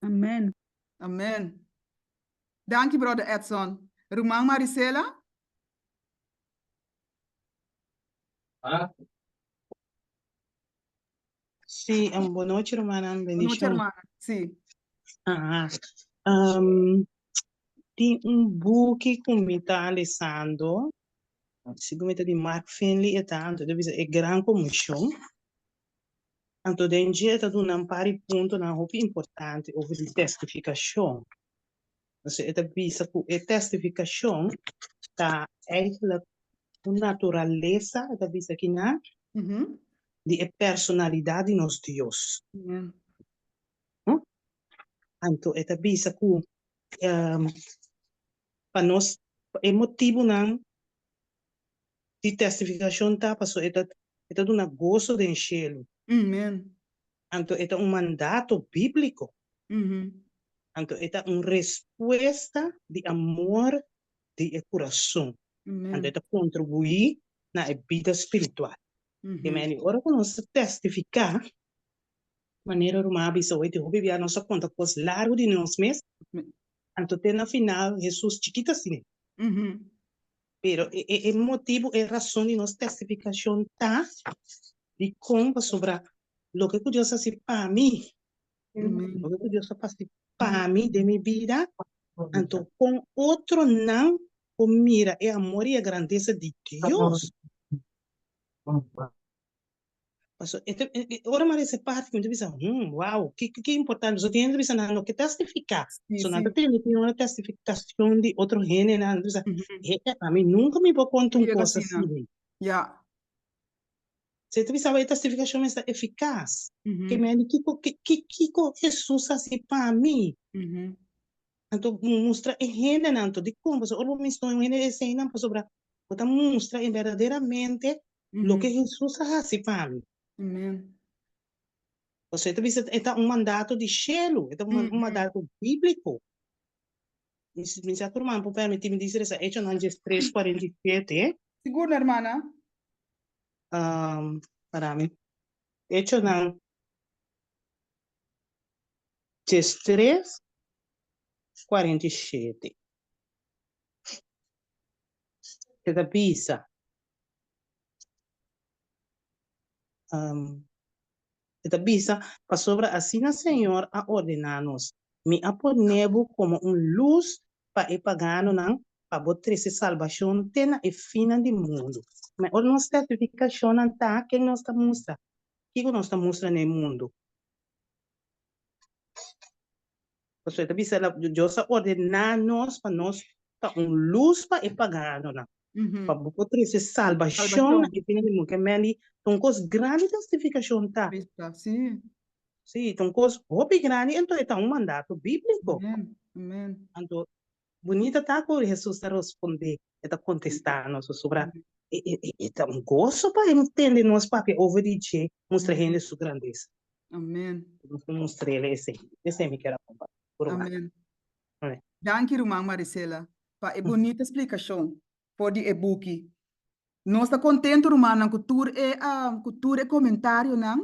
Amen. Amen. Danki brother Edson. Ruman Marisela? Sí, um, boa noite, hermana. Boa noite, Bendición. hermana. Sí. Aha. Um, tin un buki ku mi ta lesando, segun mi ta di Mark Finley e ta, anto ta bisa E Gran Komishon. Anto den dje e ta duna un par di puntonan hopi importante over di testifikashon. Entonces e ta bisa ku e testifikashon ta eigenlijk un naturalesa, e ta bisa kinan, di e personalidat di nos Dios. Anto e ta bisa ku pa nos e motibunan di testifikashon ta pasobra e ta e ta duna goso den shelu. Anto e ta un mandato bíbliko. Anto e ta un respuesta di amor di e kurason. Anto e ta kontribuí na e bida spiritual. Amen. I ora ku nos ta testifiká, manera ruman a bisa hoy, tin hopi bia nos a konta kos largu di nos mes, anto te na final Hesus chikit asina. Pero e e motibu, e rason di nos testifikashon ta dikon pasobra loke ku Dios a hasi pa mi, loke ku Dios a hasi pa mi den mi bida, anto kon otronan por mira e amor i e grandesa di Dios. Paso e ta e ora mi a lesa e parti mi ta bisa hmm wow ki ki importante pasobra tin hende ta bisa nan no ke testifiká so nan ta tende tin ora testifikashon di otro hendenan nan ta bisa he ami nunka mi por konta un kos asina. Si ta bisa bo e testifikashon mester ta efikas ke mende kiko kiko Hesus a hasi pa mi anto mustra e hendenan anto dikon pasobra ora bo mester un hende eseinan pasobra bo ta mustra e berdaderamente loke Hesus a hasi pa mi. Amen. Pasobra e ta bisa e ta un mandato di shelu, e ta un mandato bíbliko. Mi mi sa ku ruman por permití mi disi resa Echonan diestres kuarenta i siete. Sigur no hermana. Um, para mi. Echonan diestres 47. E ta bisa, E ta bisa, Pasobra asina Señor a ordená nos, Mi a pone bo komo un lus pa e paganonan, pa bo trese salbashon te na e finnan di mundu. Ma ora nos testifikashonnan ta, ken nos ta mustra? Kiko nos ta mustra na e mundu? Pasobra e ta bisa, Dios a ordená nos pa nos ta un lus pa e paganonan, pa bo por trese salbashon na e fin di mundu. Ke men di, ta un kos grandi testifikashon ta. Sí, ta un kos hopi grandi, anto e ta un mandato bíbliko. Anto, bunita ta ku Hesus ta respondé, e ta kontestá nos pasobra e ta un goso pa e tende nos papia over di dje, mustra hende su grandesa. Amen. Nos ta mustr'el esei. Esei mi kier a kompartí ku ruman. Amen. Amen. Danki ruman Marisela pa e bunita splikashon for di e buki. Nos ta kontentu rumannan ku tur e ku tur e komentarionan.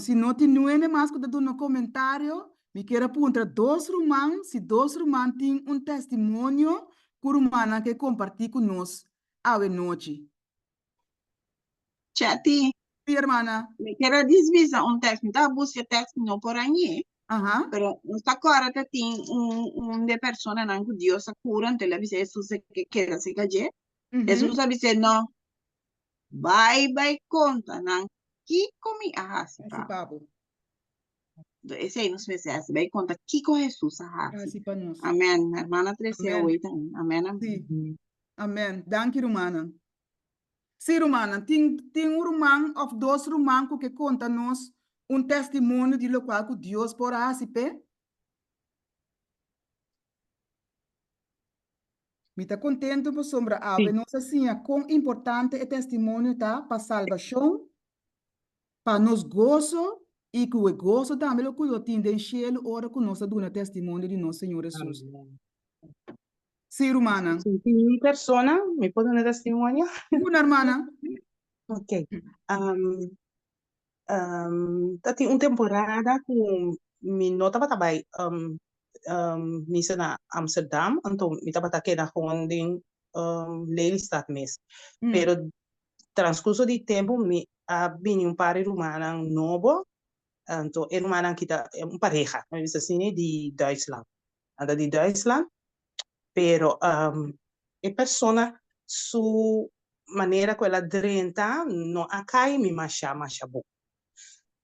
Si no tin nuende mas ku ta duna komentario, mi kier a puntra dos ruman si dos ruman tin un testimonio ku rumannan ke kompartí ku nos awe nochi. Chetty. Sí, hermana. Mi kier a disbisa un tekst. Mi ta buska e tekst, mi no por hañ'é. Aha. Pero nos ta kòrda ta tin un un di e personanan ku Dios a kura, anto el a bisa Hesus e ke keda serka dje. Hesus a bis'é, No, bai bai konta nan kiko mi a hasi Hasi pa pa bo. Anto esei nos mester hasi, bai konta kiko Hesus a hasi. Hasi pa nos. Amen. Hermana trese Amen. awei tambe. Amen, amen. Sí. Amen. Danki rumannan. Sí, rumannan, tin tin un ruman òf dos ruman ku ke konta nos. un testimonio di lokual ku Dios por a hasi p'e? Mi ta kontentu pasobra awe nos a siña kon importante e testimonio ta pa salbashon, pa nos goso i ku e goso tambe lo ku lo tin den shelu ora ku nos a duna testimonio di nos Señor Hesus. Sí, rumannan. Si tin un persona, mi por duna testimonio? Duna, hermana. Ok. Ta tin un temporada ku mi no tabata bai misa na Amsterdam, anto mi tabata keda gewoon den Lelystad mes. Pero transcurso di tempu mi a bini un par di rumannan nobo, anto e rumannan aki ta un pareha, mi bisa asina, di Duitsland. Nan ta di Duitsland, pero e persona su manera ku el a drenta no a kai mi masha masha bon.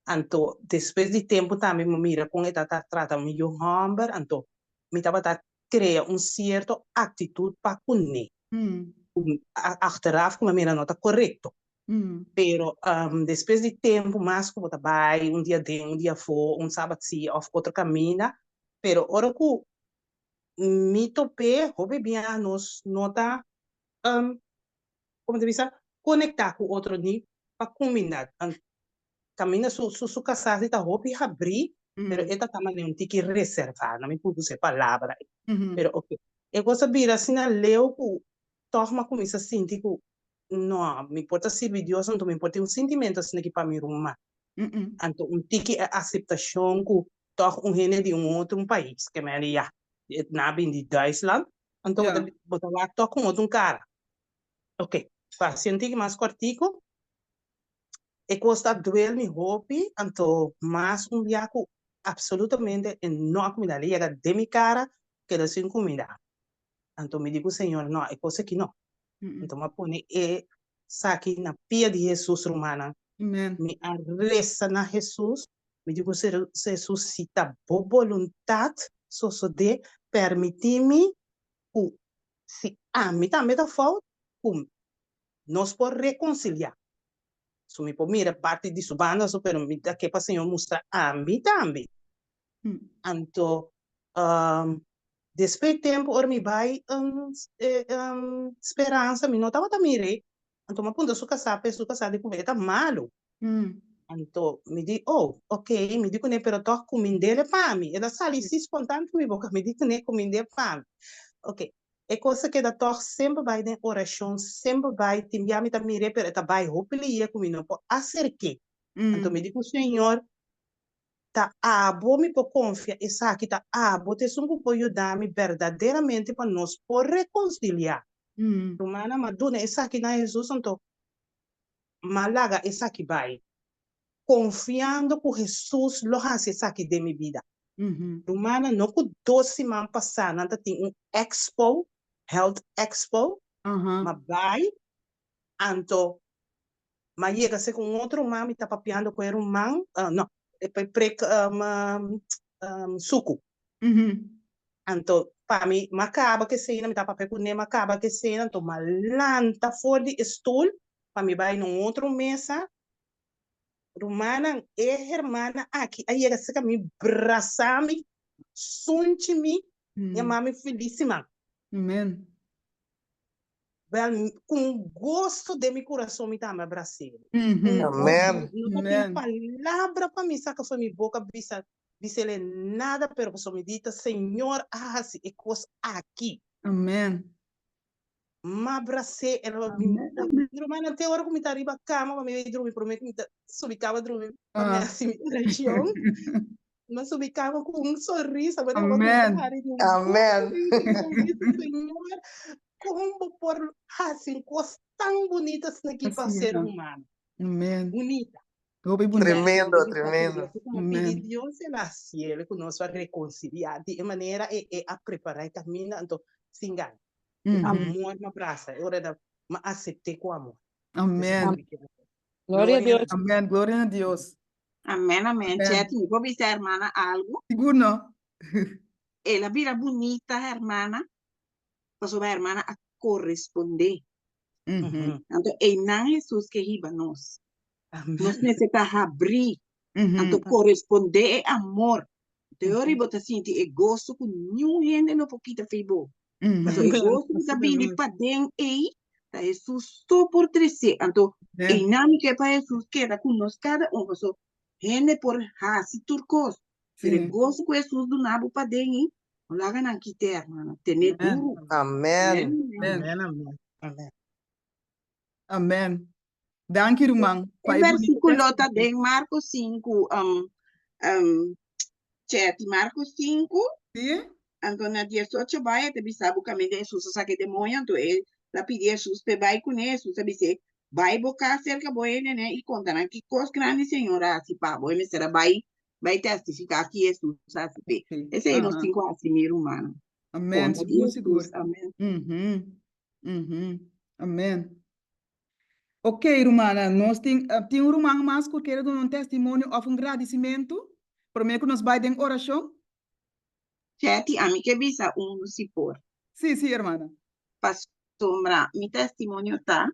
Anto despues di tempu tambe mi mira kon e ta trata mi yu hòmber, anto mi tabata krea un sierto aktitut pa kuné, ku achteraf ku mi a mira no ta korekto. Pero despues di tempu mas ku bo ta bai un dia aden un dia afó, un sabat si òf otro kaminda, pero ora ku mi top'é hopi bia nos no ta como ta bisa conecta cu otro ni pa cuminda caminda su su su casa si ta hopi habri pero e ta ta manera un tiki reserva no mi por usa e palabra ei pero ok e cos a bira asina leu cu tog mi a cuminsa sinti cu no mi por ta sirbi Dios anto mi por tin un sintimento asina aki pa mi ruman anto un tiki e aceptacion cu tog un hende di un otro un pais ke men di ya nan a bini di Duitsland Anto bo ta bo ta wak tòg ku otro un kara. Oké, pa hasi un tiki mas kòrtiku, e kos ta duel mi hopi, anto mas un bia ku apsolutamente e no a kumindá. El a yega den mi kara, keda sin kumindá. Anto mi di ku Señor, no, e kos aki no. Anto mi a pone e saki na pia di Hesus, rumannan. Mi a resa na Hesus, Mi di ku Hesus, si ta bo boluntat sosodé, permití mi ku si ami tambe ta fout, ku nos por rekonsiliá. So mi por mira parti di su banda so, pero mi ta ke pa Señor mustra ami tambe. Anto, despues di tempu ora mi bai Speransa, mi no tabata mir'é. Anto mi a puntra su kasá, pero su kasá di ku e ta malu. Anto mi di, oh, ok, mi di kuné, pero tòg kumind'é pa mi. El a sali si spontan di mi boka, mi di kuné, kumind'é pa mi. Ok, e kos a keda tòg semper bai den orashon, semper bai, tin bia mi ta mir'é, pero e ta bai hopi lihe ku mi no por aserk'é. Anto mi di ku Señor, ta abo mi por konfia esaki, ta abo ta esun ku por yuda mi berdaderamente pa nos por rekonsiliá. Rumannan, mi a duna esaki na Hesus, anto M'a laga esaki bai, konfiando ku Hesus lo hasi esaki den mi bida. Rumannan, no ku dos siman pasá nan ta tin un expo, health expo, m'a bai, anto m'a yega serka un otro ruman, mi ta papiando ku e ruman, no, e prek suku. Anto pa mi, m'a kaba ku esei, mi ta papia kuné, m'a kaba ku esei, anto m'a lanta for di e stul pa mi bai na un otro mesa. Rumannan, e hermana aki a yega serka mi, brasa mi, sunchi mi, yama mi felis siman. Amen. Wel, ku un gosto den mi kurason mi tambe a bras'é. Un Amen. No ta tin palabra pa mi saka for mi boka bisa bis'el nada, pero pasobra mi di ta Señor a hasi e kos aki. Amen. M'a bras'é, el a mi rumannan te ora ku mi ta riba kama pa mi bai drumi, promé ku mi ta subi kama drumi pa mi hasi mi orashon, m'a subi kama ku un sonrisa, bo ta Amen. hari di un Amen. Señor, kon bo por hasi un kos tan bunita asina aki pa ser humano? Amen. Bunita. Hopi bunita. Tremendo, tremendo. Pidi Dios el a hasiel ku nos a rekonsiliá di e manera e e a prepará e kaminda anto sin gana. Ku amor m'a brasa e ora da m'a asept'é ku amor. Amen. Gloria a Dios. Amen. Gloria na Dios. Amen, amen. Amen. Chetty, mi por bisa hermana algo? Sigur no. El a bira bunita, hermana, pasobra hermana a korespondé. Anto einan Hesus ke hiba nos. Nos mester ta habrí. Anto korespondé e amor. Te ora bo ta sinti e goso ku niun hende no por kita fei bo. Pasobra e goso ku ta bini paden ei, ta Hesus so por tresé. Anto einan mi ke pa Hesus keda ku nos kada un, pasobra hende por hasi tur kos, pero e goso ku Hesus duna bo paden ei, no laga nan kit'é, hermano. Ten'é duru. Amen. Amen. Amen. Amen. Amen. Danki ruman E pa e bunita versículo ta testimonio. den Marko 5, um, um, Chetty, Marko 5, Sí? anto na 18 bai e ta bisa bo kaminda Hesus a saka e demoño, anto e ta pidi Hesus p'e bai kuné, Hesus a bis'é, Bai bo kas serka bo hendenan i konta nan ki kos grandi Señor a hasi pa bo. E mester a bai bai testifiká ki Hesus a hasi p'e. Sí. Esei nos Aha. tin ku hasi, mi rumannan. Amèn, Konta di sigur, sigur. Hesus. Amèn. Mhm. Mhm. Amèn. Ok, rumannan, nos tin, tin un ruman mas ku kere duna un testimonio òf un gradisimentu promé ku nos bai den orashon? Chetty, ami ke bisa un si por. Sí, sí, hermana. Pasobra mi testimonio ta,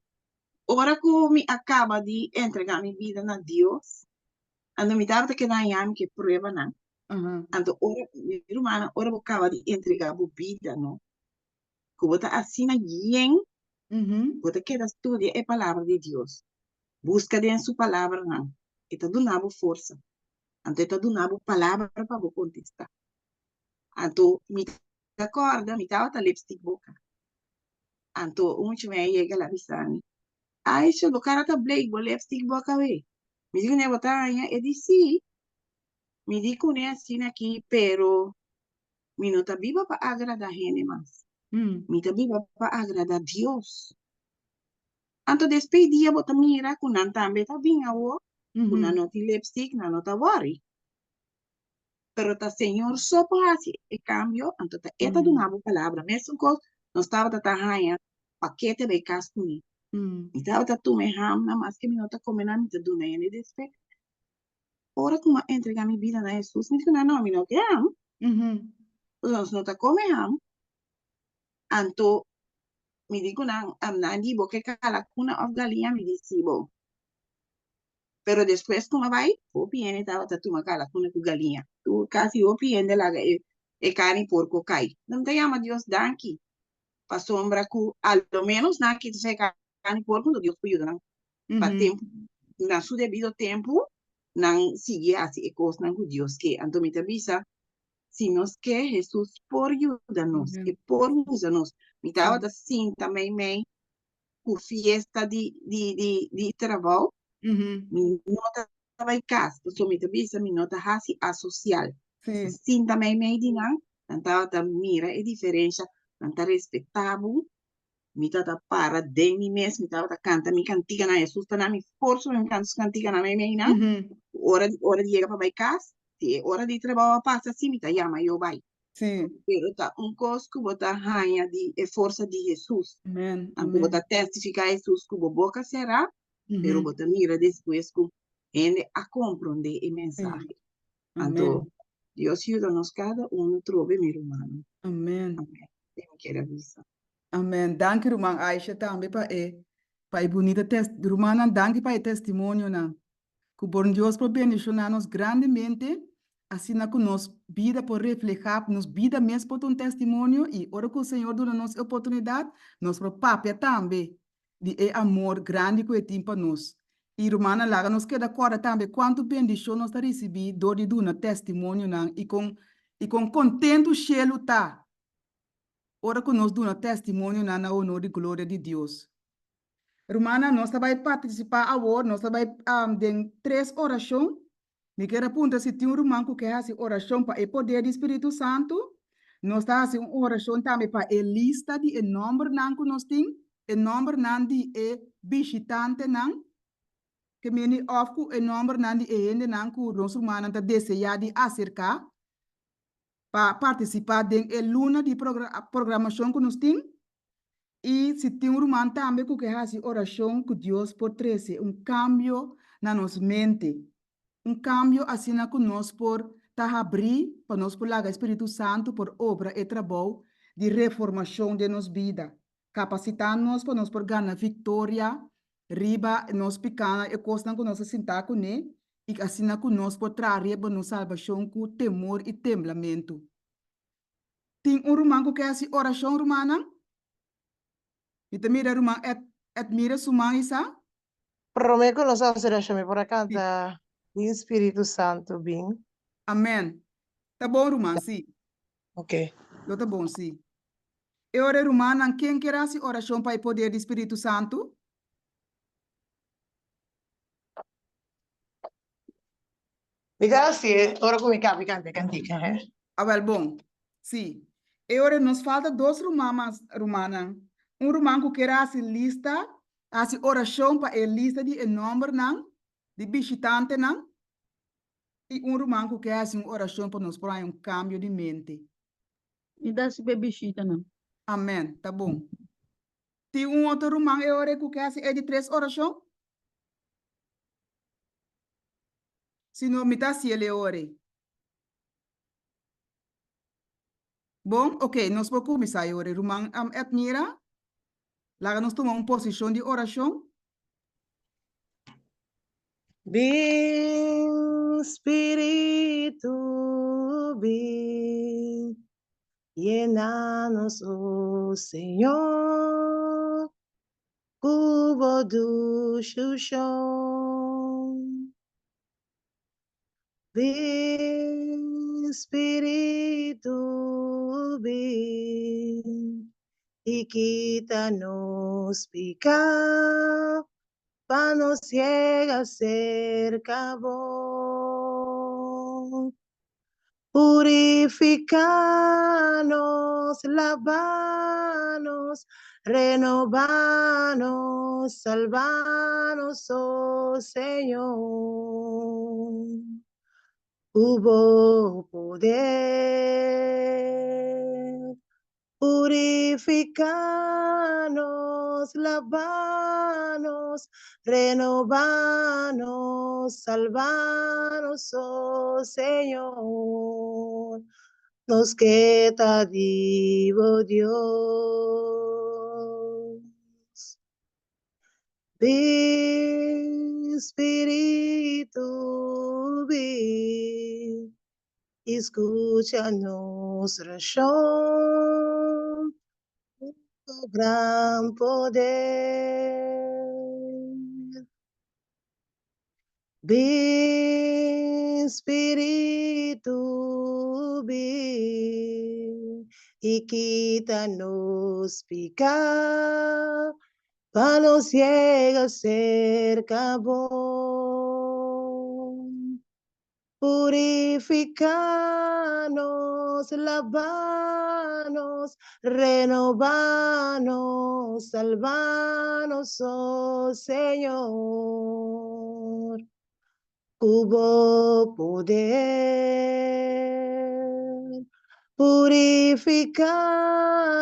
ora ku mi a kaba di entregá mi bida na Dios, anto mi tabata keda haña mi ke pruebanan. Anto ora, mi rumannan, ora bo kaba di entregá bo bida, no, ku bo ta asina yen, bo ta keda studia e Palabra di Dios. Buska den su palabranan. E ta duna bo forsa. Anto e ta duna bo palabra pa bo kontestá. Anto mi ta kòrda mi tabata lipstick boka. Anto un mucha muhé a yega el a bisa mi, Aisha, bo kara ta bleik, bo lipstick boka wei. Mi di kuné bo ta haña? E di sí. Mi di kuné asina aki, pero Mi no ta biba pa agradá hende mas. Mi ta biba pa agradá Dios. Anto despues dia bo ta mira ku nan tambe ta bin awor, ku nan no tin lipstick, nan no ta wòri. Pero ta Señor so por hasi e kambio, anto ta E ta duna bo palabra. Mesun kos nos tabata ta haña pakete bai kas ku mi. Mi tabata tuma e hamnan, maske mi no ta kome nan, mi ta duna hende despues. Ora ku mi a entregá mi bida na Hesus, mi di ku nan, No, mi no ke ham. Pasobra nos no ta kome ham. Anto mi di ku nan, Nan di, Bo ke kalakuna òf galiña? Mi di, Sí, bo. Pero despues ku mi a bai, hopi hende tabata tuma kalakuna ku galiña. Tur kasi hopi hende laga e e karni porko kai. Mi ta yama Dios danki pasobra ku a lo ménos nan a kita e karni porko, anto Dios por yuda nan pa tempu, na su debido tempu, nan sigui hasi e kosnan ku Dios ke. Anto mi ta bisa, si nos ke, Hesus por yuda nos, e por usa nos. Mi tabata sinta meimei ku fiesta di di di di trabou, mi no ta bai kas, pasobra mi ta bisa mi no ta hasi asosial. Sinta meimei di nan, nan tabata mira e diferensha, nan ta respetá bo, Mi tabata para den mi mes, mi tabata kanta mi kantikanan, Hesus ta na mi forsa pa mi kanta su kantikanan meimeinan. Ora di ora di yega pa bai kas, si e ora di trabou a pasa si mi ta yama yo bai. Pero ta un kos ku bo ta haña di e forsa di Hesus. Anto bo ta testifiká Hesus ku bo boka será, pero bo ta mira despues ku hende a komprondé e mensahe. Anto Dios yuda nos kada uno trobe mi rumannan. Amen. Amen. Esei mi kier a bisa. Amen. Danki ruman Aisha tambe pa e pa e bunita tes rumannan danki pa e testimonionan. Ku bon Dios por bendiciona nos grandemente asina ku nos bida por refleha nos bida mes por ta un testimonio y ora ku Señor duna nos e oportunidad nos por papia tambe di e amor grandi ku e tin pa nos. Y rumannan laga nos keda korda tambe kuantu bendicion nos ta ricibi dor di duna testimonionan y kon y kon kontentu shelu ta ora ku nos duna testimonionan na honor di gloria di Dios. Rumannan, nos ta bai partisipá awor, nos ta bai den tres orashon. Mi kier a puntra si tin un ruman ku ke hasi orashon pa e poder di Spiritu Santu. Nos ta hasi un orashon tambe pa e lista di e nòmbernan ku nos tin, e nòmbernan di e bishitantenan, ke meni òf ku e nòmbernan di e hendenan ku nos rumannan ta deseá di aserká. pa partisipá den e luna di programashon ku nos tin i si tin un ruman tambe ku ke hasi orashon ku Dios por trese un kambio na nos mente, un kambio asina ku nos por ta habrí pa nos por laga e Spiritu Santu por obra e trabou di reformashon den nos bida, kapasitá nos pa nos por gana viktoria riba nos pikánan, e kosnan ku nos a sintá kuné. I asina ku nos por traha riba nos salbashon ku temor i temblamentu. Tin un ruman ku ke hasi orashon, rumannan? Mi ta mira ruman Ed, Edmira su man isa. Promé ku nos hasi orashon mi por a kanta Bin Spiritu Santu bin. Amen. Ta bon ruman, si. Ok. Lo ta bon, si. E ora e rumannan, ken kier hasi orashon pa e poder di Spiritu Santu? Mi ta hasié ora ku mi kabi kanta e kantika, he. Awel bon. Sí. E ora nos falta dos ruman mas, rumannan. Un ruman ku kier hasi lista, hasi orashon pa e lista di e nòmbernan di bishitantenan, i un ruman ku ke hasi un orashon pa nos por haña un kambio di mente. Mi ta hasi pa e bishitanan. Amèn. Ta bon. Tin un otro ruman e ora ku ke hasi e di tres orashon? Si no, mi ta hasi el e ora ei. Bon, oké, nos por kuminsá e ora ei. Ruman Edmira, laga nos tuma un posishon di orashon. Bin, Spiritu, bin, yena nos, o Señor, ku bo dushi unshon. Bin, Spiritu, bin, i kita nos piká, pa nos yega serka bo. Purifiká nos, laba nos, renobá nos, salba nos, oh Señor. Ku bo poder. Purifiká nos, laba nos, renobá nos, salba nos, oh Señor. Nos ke ta di bo Dios. Bin, Spiritu, bin. I skucha nos orashon ku bo gran poder. Bin, Spiritu, bin i kita nos piká, pa nos yega serka bo. Purifiká nos, laba nos, renobá nos, salba nos, oh Señor. Ku bo poder. Purifiká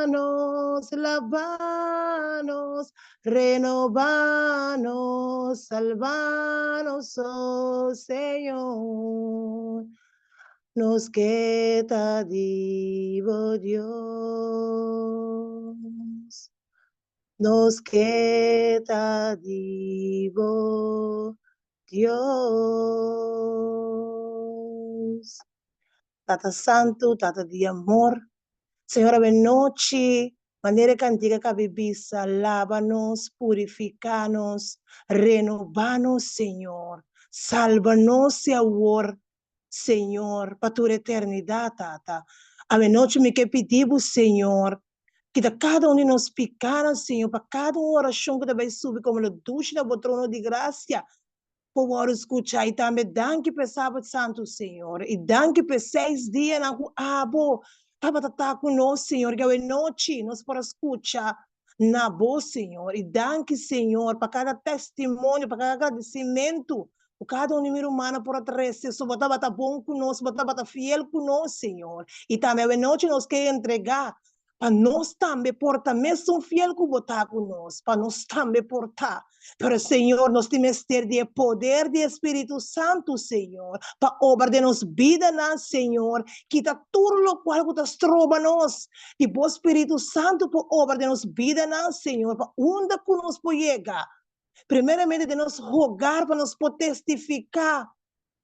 nos, laba nos, renobá nos, salba nos, oh Señor. Nos ke ta di bo Dios. Nos ke ta di bo Dios. Tata Santu, Tata di amor, Señor awe nochi, manera e kantika kabi bisa, laba nos, purifiká nos, renobá nos, Señor. Salba nos si awor, Señor, pa tur eternidat, Tata. Awe nochi mi ke pidi Bo, Señor, kita kada un di nos pikánan, Señor, pa kada un orashon ku ta bai subi komo lo dushi na Bo trono di grasia, por wòrdu skuchá i tambe danki pa e Sabat Santu, Señor, i danki pa e seis dianan ku abo tabata ta ku nos, Señor, ku awe nochi nos por a skucha na bo, Señor, i danki, Señor, pa kada testimonio, pa kada agradesimentu ku kada un di mi rumannan por a trese, so bo tabata bon ku nos, bo tabata fiel ku nos, Señor, i tambe awe nochi nos ke entregá pa nos tambe por ta mesun fiel ku bo ta ku nos, pa nos tambe por ta. Pero Señor, nos tin mester di e poder di e Spiritu Santu, Señor, pa obra den nos bidanan, Señor, kita tur lokual ku ta stroba nos. Di bo Spiritu Santu por obra den nos bidanan, Señor, pa unda ku nos por yega, primeramente den nos hogar pa nos por testifiká.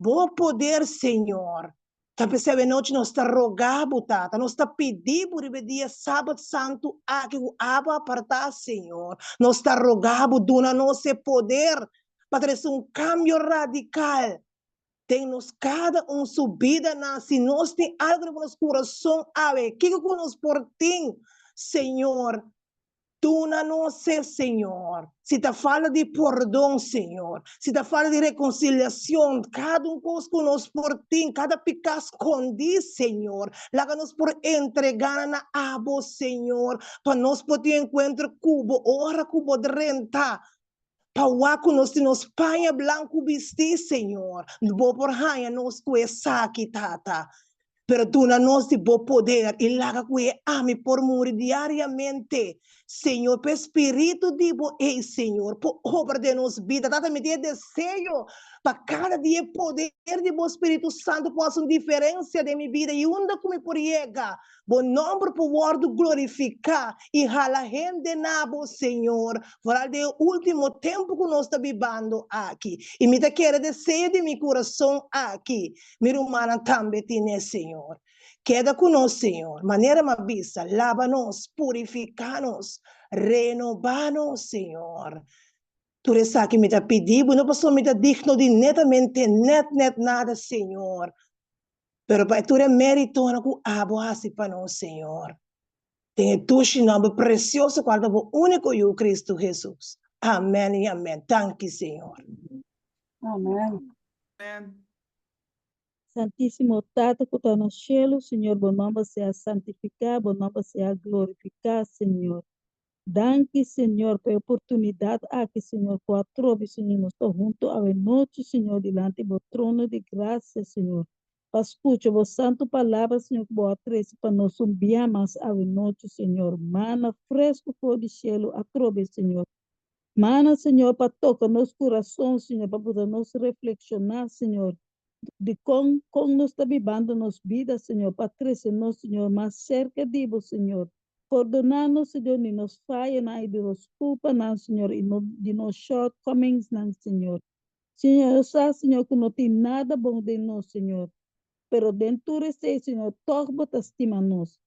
Bo poder, Señor. Ta p'esei awenochi nos ta roga Bo, Tata, nos ta pidi Bo riba e dia Sabat Santu aki ku abo a apartá, Señor. Nos ta roga Bo, duna nos e poder pa trese un kambio radikal den nos kada un su bidanan. Si nos tin algu riba nos kurason awe, kiko ku nos por tin, Señor? Duna nos e, Señor. Si ta falta di pordon, Señor. Si ta falta di reconciliacion, cada un cos cu nos por tin, cada pica scondi, Señor. Laga nos por entrega na Abo, Señor, pa nos por tin encuentro cu Bo ora cu Bo drenta. Pa wak cu nos tin nos paña blanco bisti, Señor. Bo por haña nos cu esaki, Tata. Pero duna nos di Bo poder i laga ku e ami por muri diariamente, Señor, pa e Spiritu di Bo ei, Señor, por obra den nos bida. Tata, mi tin e deseo pa kada dia e poder di Bo Spiritu Santu por hasi un diferensia den mi bida i unda ku mi por yega, Bo nòmber por wòrdu glorifiká i hala hende na Bo, Señor, foral den e último tempu ku nos ta bibando aki. I mi ta kere deseo di mi kurason aki Mi rumannan tambe tine, Señor. Keda ku nos, Señor. Manera m'a bisa, laba nos, purifiká nos, renobá nos, Señor. Tur esaki mi ta pidi Bo, no pasobra mi ta digno di netamente nèt nèt nada, Señor, pero pa e tur e méritonan ku Abo hasi pa nos, Señor. Den e dushi nòmber presioso kual ta Bo úniko Yu, Kristu Hesus. Amèn i amèn. Danki, Señor. Amèn. Amèn. Santísimo Tata ku ta na shelu, Señor, bo nòmber sea santifiká, bo nòmber sea glorifiká, Señor. Danki, Señor, pa e oportunidat aki, Señor, ku atrobe, Señor, nos ta huntu awe nochi, Señor, dilanti bo trono di grasia, Señor, pa skucha bo santu palabra, Señor, ku bo a trese pa nos un bia mas awe nochi, Señor. Mana fresku for di shelu atrobe, Señor. Mana, Señor, pa toka nos kurason, Señor, pa buta nos reflekshoná, Señor, di kon kon nos ta bibando nos bida, Señor, pa trese nos, Señor, mas serka di bo, Señor. Pordoná nos, Señor, di nos fayonan i di nos kulpanan, Señor, i no di nos shortcomingsnan, Señor. Señor, nos sa, Señor, ku no tin nada bon den nos, Señor. Pero den tur esei, Señor, tòg bo ta stima nos.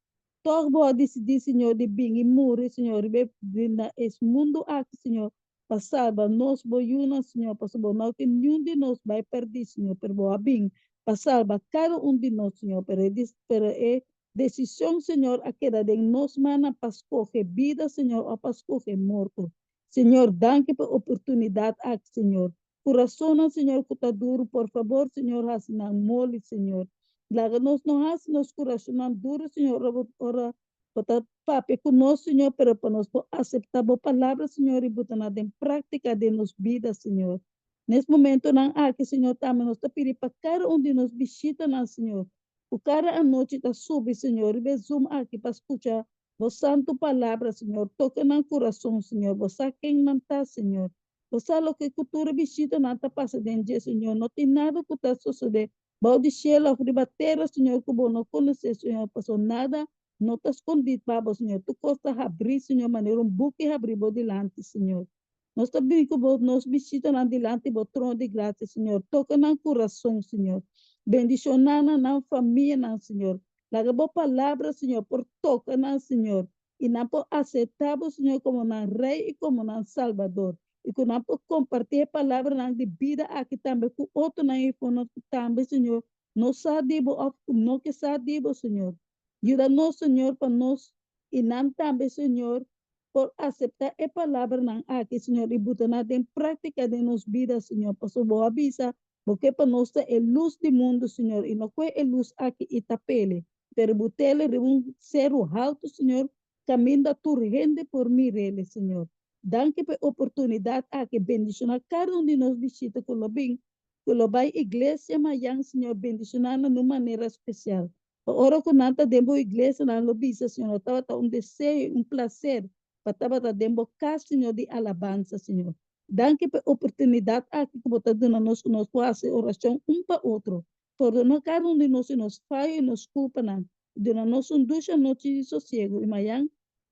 Tòg bo a disidí, Señor, di bin i muri, Señor, riba e na es mundu aki, Señor, pa salba nos, bo yunan, Señor, pasobra bo no ke niun di nos bai pèrdí, Señor, pero bo a bin pa salba kada un di nos, Señor. Pero e pero e desishon, Señor, a keda den nos mannan pa skohe bida, Señor, òf pa skohe morto. Señor, danki pa e oportunidat aki, Señor. Kurasonnan, Señor, ku ta duru, por fabor, Señor, hasi nan moli, Señor. Laga nos no hasi nos kurasonnan duru, Señor, ora bo ora bo ta papia ku nos, Señor, pero pa nos por aseptá bo palabra, Señor, i buta nan den práktika den nos bida, Señor. Nes momentonan aki, Señor, tambe nos ta pidi pa kada un di nos bishitanan, Señor, ku kada anochi ta subi, Señor, riba e Zoom aki pa skucha Bo santu palabra, Señor, toka nan kurason, Señor. Bo sa ken nan ta, Señor. Bo sa loke ku tur e bishitanan ta pasa den dje, Señor. No tin nada ku ta sosodé bou di shelu òf riba tera, Señor, ku Bo no konosé, Señor, pasobra nada no ta skondí pa Bo, Señor. Tur kos ta habrí, Señor, manera un buki habrí Bo dilanti, Señor. Nos ta bin ku Bo nos bishitanan dilanti Bo trono di grasia, Señor. Toka nan kurason, Señor. Bendishoná nan, nan famianan, Señor. Laga Bo palabra, Señor, por toka nan, Señor, i nan por aseptá Bo, Señor, komo nan Rei i komo nan Salbador, i ku nan por kompartí e palabranan di bida aki tambe ku otronan i fonan ku tambe, Señor, no sa di Bo òf ku no ke sa di Bo, Señor. Yuda nos, Señor, pa nos i nan tambe, Señor, por aseptá e palabranan aki, Señor, i buta nan den práktika den nos bida, Señor, pasobra Bo a bisa Bo ke pa nos ta e lus di mundu, Señor, i no kue e lus aki i tap'ele, pero but'ele riba un seru haltu, Señor, kaminda tur hende por mir'ele, Señor. Danki pa e oportunidat aki. Bendishoná kada un di nos bishita ku lo bin, ku lo bai iglesia mayan, Señor, bendishoná nan di un manera spesial. Pa ora ku nan ta den bo iglesia, nan lo bisa, Señor, tabata un deseo i un plaser pa tabata den bo kas, Señor, di alabansa, Señor. Danki pa e oportunidat aki ku bo ta duna nos ku nos por hasi orashon un pa otro. Pordoná kada un di nos i nos fayo i nos kulpanan, i duna nos un dushi anochi di sosiegu, i mayan,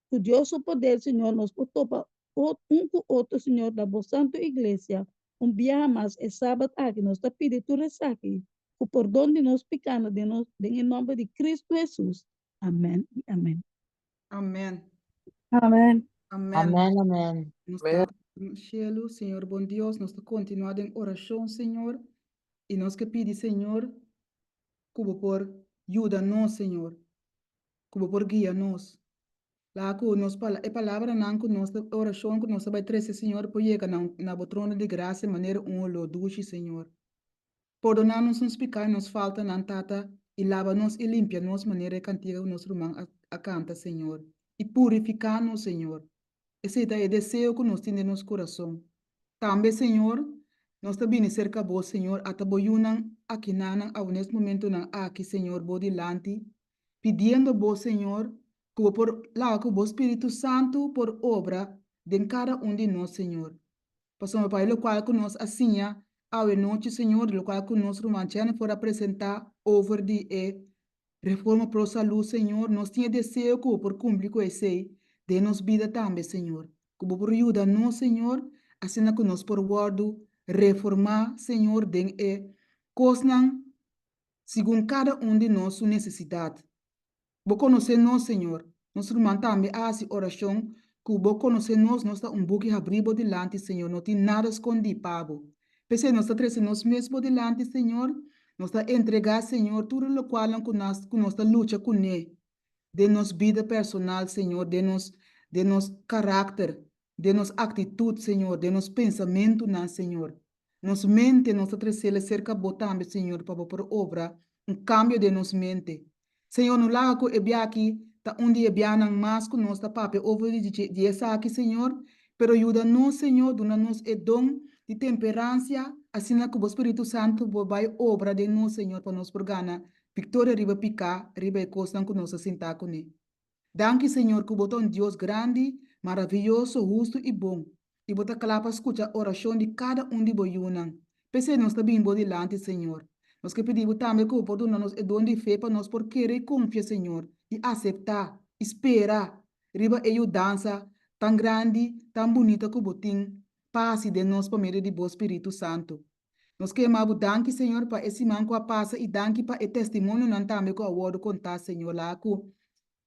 ku Dios su poder, Señor, nos por topa un ku otro, Señor, na bo santu iglesia. Un biaha mas e sabat aki nos ta pidi tur esaki ku pordon di nos pikanan den nos den e nomber di Kristu Hesus. Amen i amen. Amen. Amen. Amen. Amen, amen. Nos ta cielo, Señor bon Dios, nos ta continua den oracion, Señor, y nos ke pidi, Señor, ku bo por yuda nos, Señor, ku bo por guia nos. Laga ku nos pala e palabranan ku nos ta orashon ku nos ta bai trese, Señor, por yega na na bo trono di grasia manera un oló dushi, Señor. Pordoná nos nos piká i nos faltanan, Tata, i laba nos i limpia nos manera e kantiga ku nos ruman a a kanta, Señor. I purifiká nos, Señor. Esei ta e deseo ku nos tin den nos kurason. Tambe, Señor, nos ta bini serka Bo, Señor, ata Bo yunan akinanan awe nes momentonan aki, Señor, Bo dilanti, pidiendo Bo, Señor, ku Bo por laga ku Bo Spiritu Santu por obra den kada un di nos, Señor. Pasobra pa e lokual ku nos a siña awe nochi, Señor, di lokual ku nos ruman Jennifer a presentá over di e Reforma Pro Salú, Señor, nos tin e deseo ku Bo por kumpli ku esei den nos bida tambe, Señor. Ku Bo por yuda nos, Señor, asina ku nos por wòrdu reformá, Señor, den e kosnan segun kada un di nos su nesesidat. Bo konosé nos, Señor. Nos ruman tambe a hasi orashon ku Bo konosé nos, nos ta un buki habrí Bo dilanti, Señor, no tin nada skondí pa Bo. P'esei nos ta trese nos mes Bo dilanti, Señor, nos ta entregá, Señor, tur e lokualnan ku nas ku nos ta lucha kuné den nos bida personal, Señor, den nos den nos karakter, den nos aktitut, Señor, den nos pensamentunan, Señor. Nos mente nos ta tresele serka Bo tambe, Señor, pa Bo por obra un kambio den nos mente. Señor, no laga ku e bia aki ta un di e bianan mas ku nos ta papia over di di esaki, Señor, pero yuda nos, Señor, duna nos e don di temperansia, asina ku Bo Spiritu Santu por bai obra den nos, Señor, pa nos por gana viktoria riba piká, riba e kosnan ku nos ta sintá kuné. Danki Señor ku bo ta un Dios grandi, maraviyoso, hustu i bon, i bo ta kla pa skucha orashon di kada un di bo yunan. P'esei nos ta bini bo dilanti, Señor. Nos ke pidi bo tambe ku bo por duna nos e don di fe pa nos por kere i konfia, Señor, i aseptá i spera riba e yudansa tan grandi, tan bunita ku bo tin pa hasi den nos pa medio di bo Spiritu Santu. Nos ke yama bo danki, Señor, pa e siman ku a pasa i danki pa e testimonionan tambe ku a wòrdu kontá, Señor. Laga ku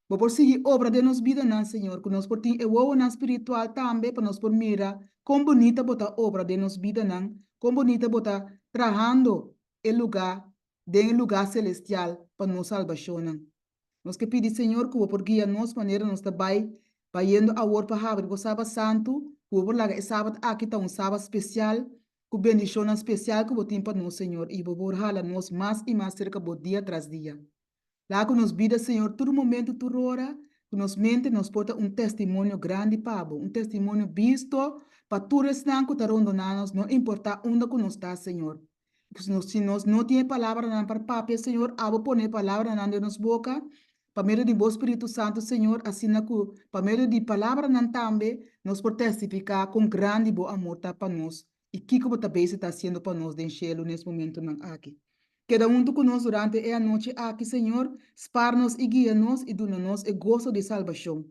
Bo por sigui obra den nos bidanan, Señor, ku nos por tin e wowonan spiritual tambe pa nos por mira kon bunita Bo ta obra den nos bidanan, kon bunita Bo ta trahando e lugá den e lugá selestial pa nos salbashonnan. Nos ke pidi Señor ku Bo por guia nos manera nos ta bai bayendo awor pa habri Bo Sabat Santu, ku Bo por laga e Sabat aki ta un Sabat spesial, ku bendishonnan spesial ku Bo tin pa nos, Señor, i Bo por hala nos mas i mas serka Bo dia tras dia. Laga ku nos bida, Señor, tur momento, tur ora, ku nos mente nos por ta un testimonio grandi pa Bo, un testimonio bisto pa tur esnan ku ta rondoná nos, no importá unda ku nos ta, Señor. Si nos no tin e palabranan pa papia, Señor, abo pone e palabranan den nos boka pa medio di bo Spiritu Santu, Señor, asina ku pa medio di palabranan tambe nos por testifiká kon grandi bo amor ta pa nos i kiko bo ta bezig ta hasiendo pa nos den shelu nes momentunan aki. Keda huntu ku nos durante e anochi aki, Señor, spar nos i guia nos i duna nos e goso di salbashon.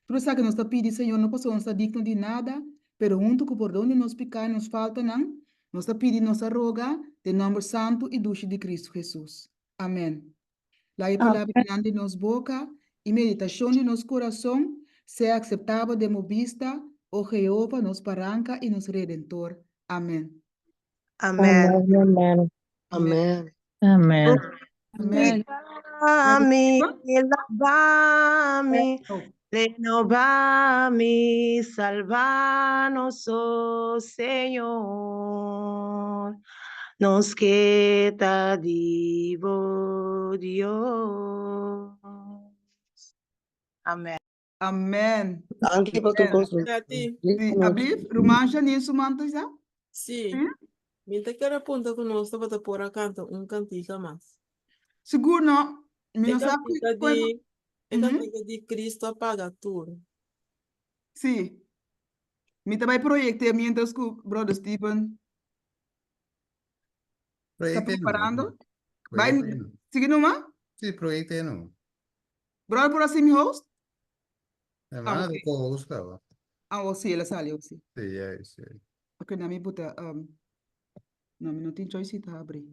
Tur esaki nos ta pidi, Señor, no pasobra nos ta digno di nada, pero huntu ku pordon di nos piká i nos faltanan, nos ta pidi i nos ta roga den nòmber santu i dushi di Kristu Hesus. Amèn. Laga e palabranan di nos boka i meditashon di nos kurason sea akseptabel den bo bista, o Jehova, nos Baranka i nos Redentor. Amèn. Amèn. Amèn. Amèn. Amèn. Amèn. Purificami, lavami, renovami, salvanos, oh Señor. Nos ke ta di bo Dios. Amèn. Amèn. Danki pa tur kos. Tati. Sí, ablief, ruman Janine su man ta isa? Sí. Mi ta kere punta ku nos tabata por a kanta un kantika mas. Sigur no. Mi E no sa kantika ku di e kantika di Cristo a paga tur. Sí. Mi ta bai proyecte mientras ku brother Steven ta Proyecte no. preparando. Bai, Proyecte no. sigui numa? Sí, proyecte no. Brother por hasi mi host? Hermana Ah, de ok. co-host caba. Ah, oh, sí, el a sali, oh, sí. Sí, ya, sí. Ok, na mi buta, um. No, mi no tin choice ta habri.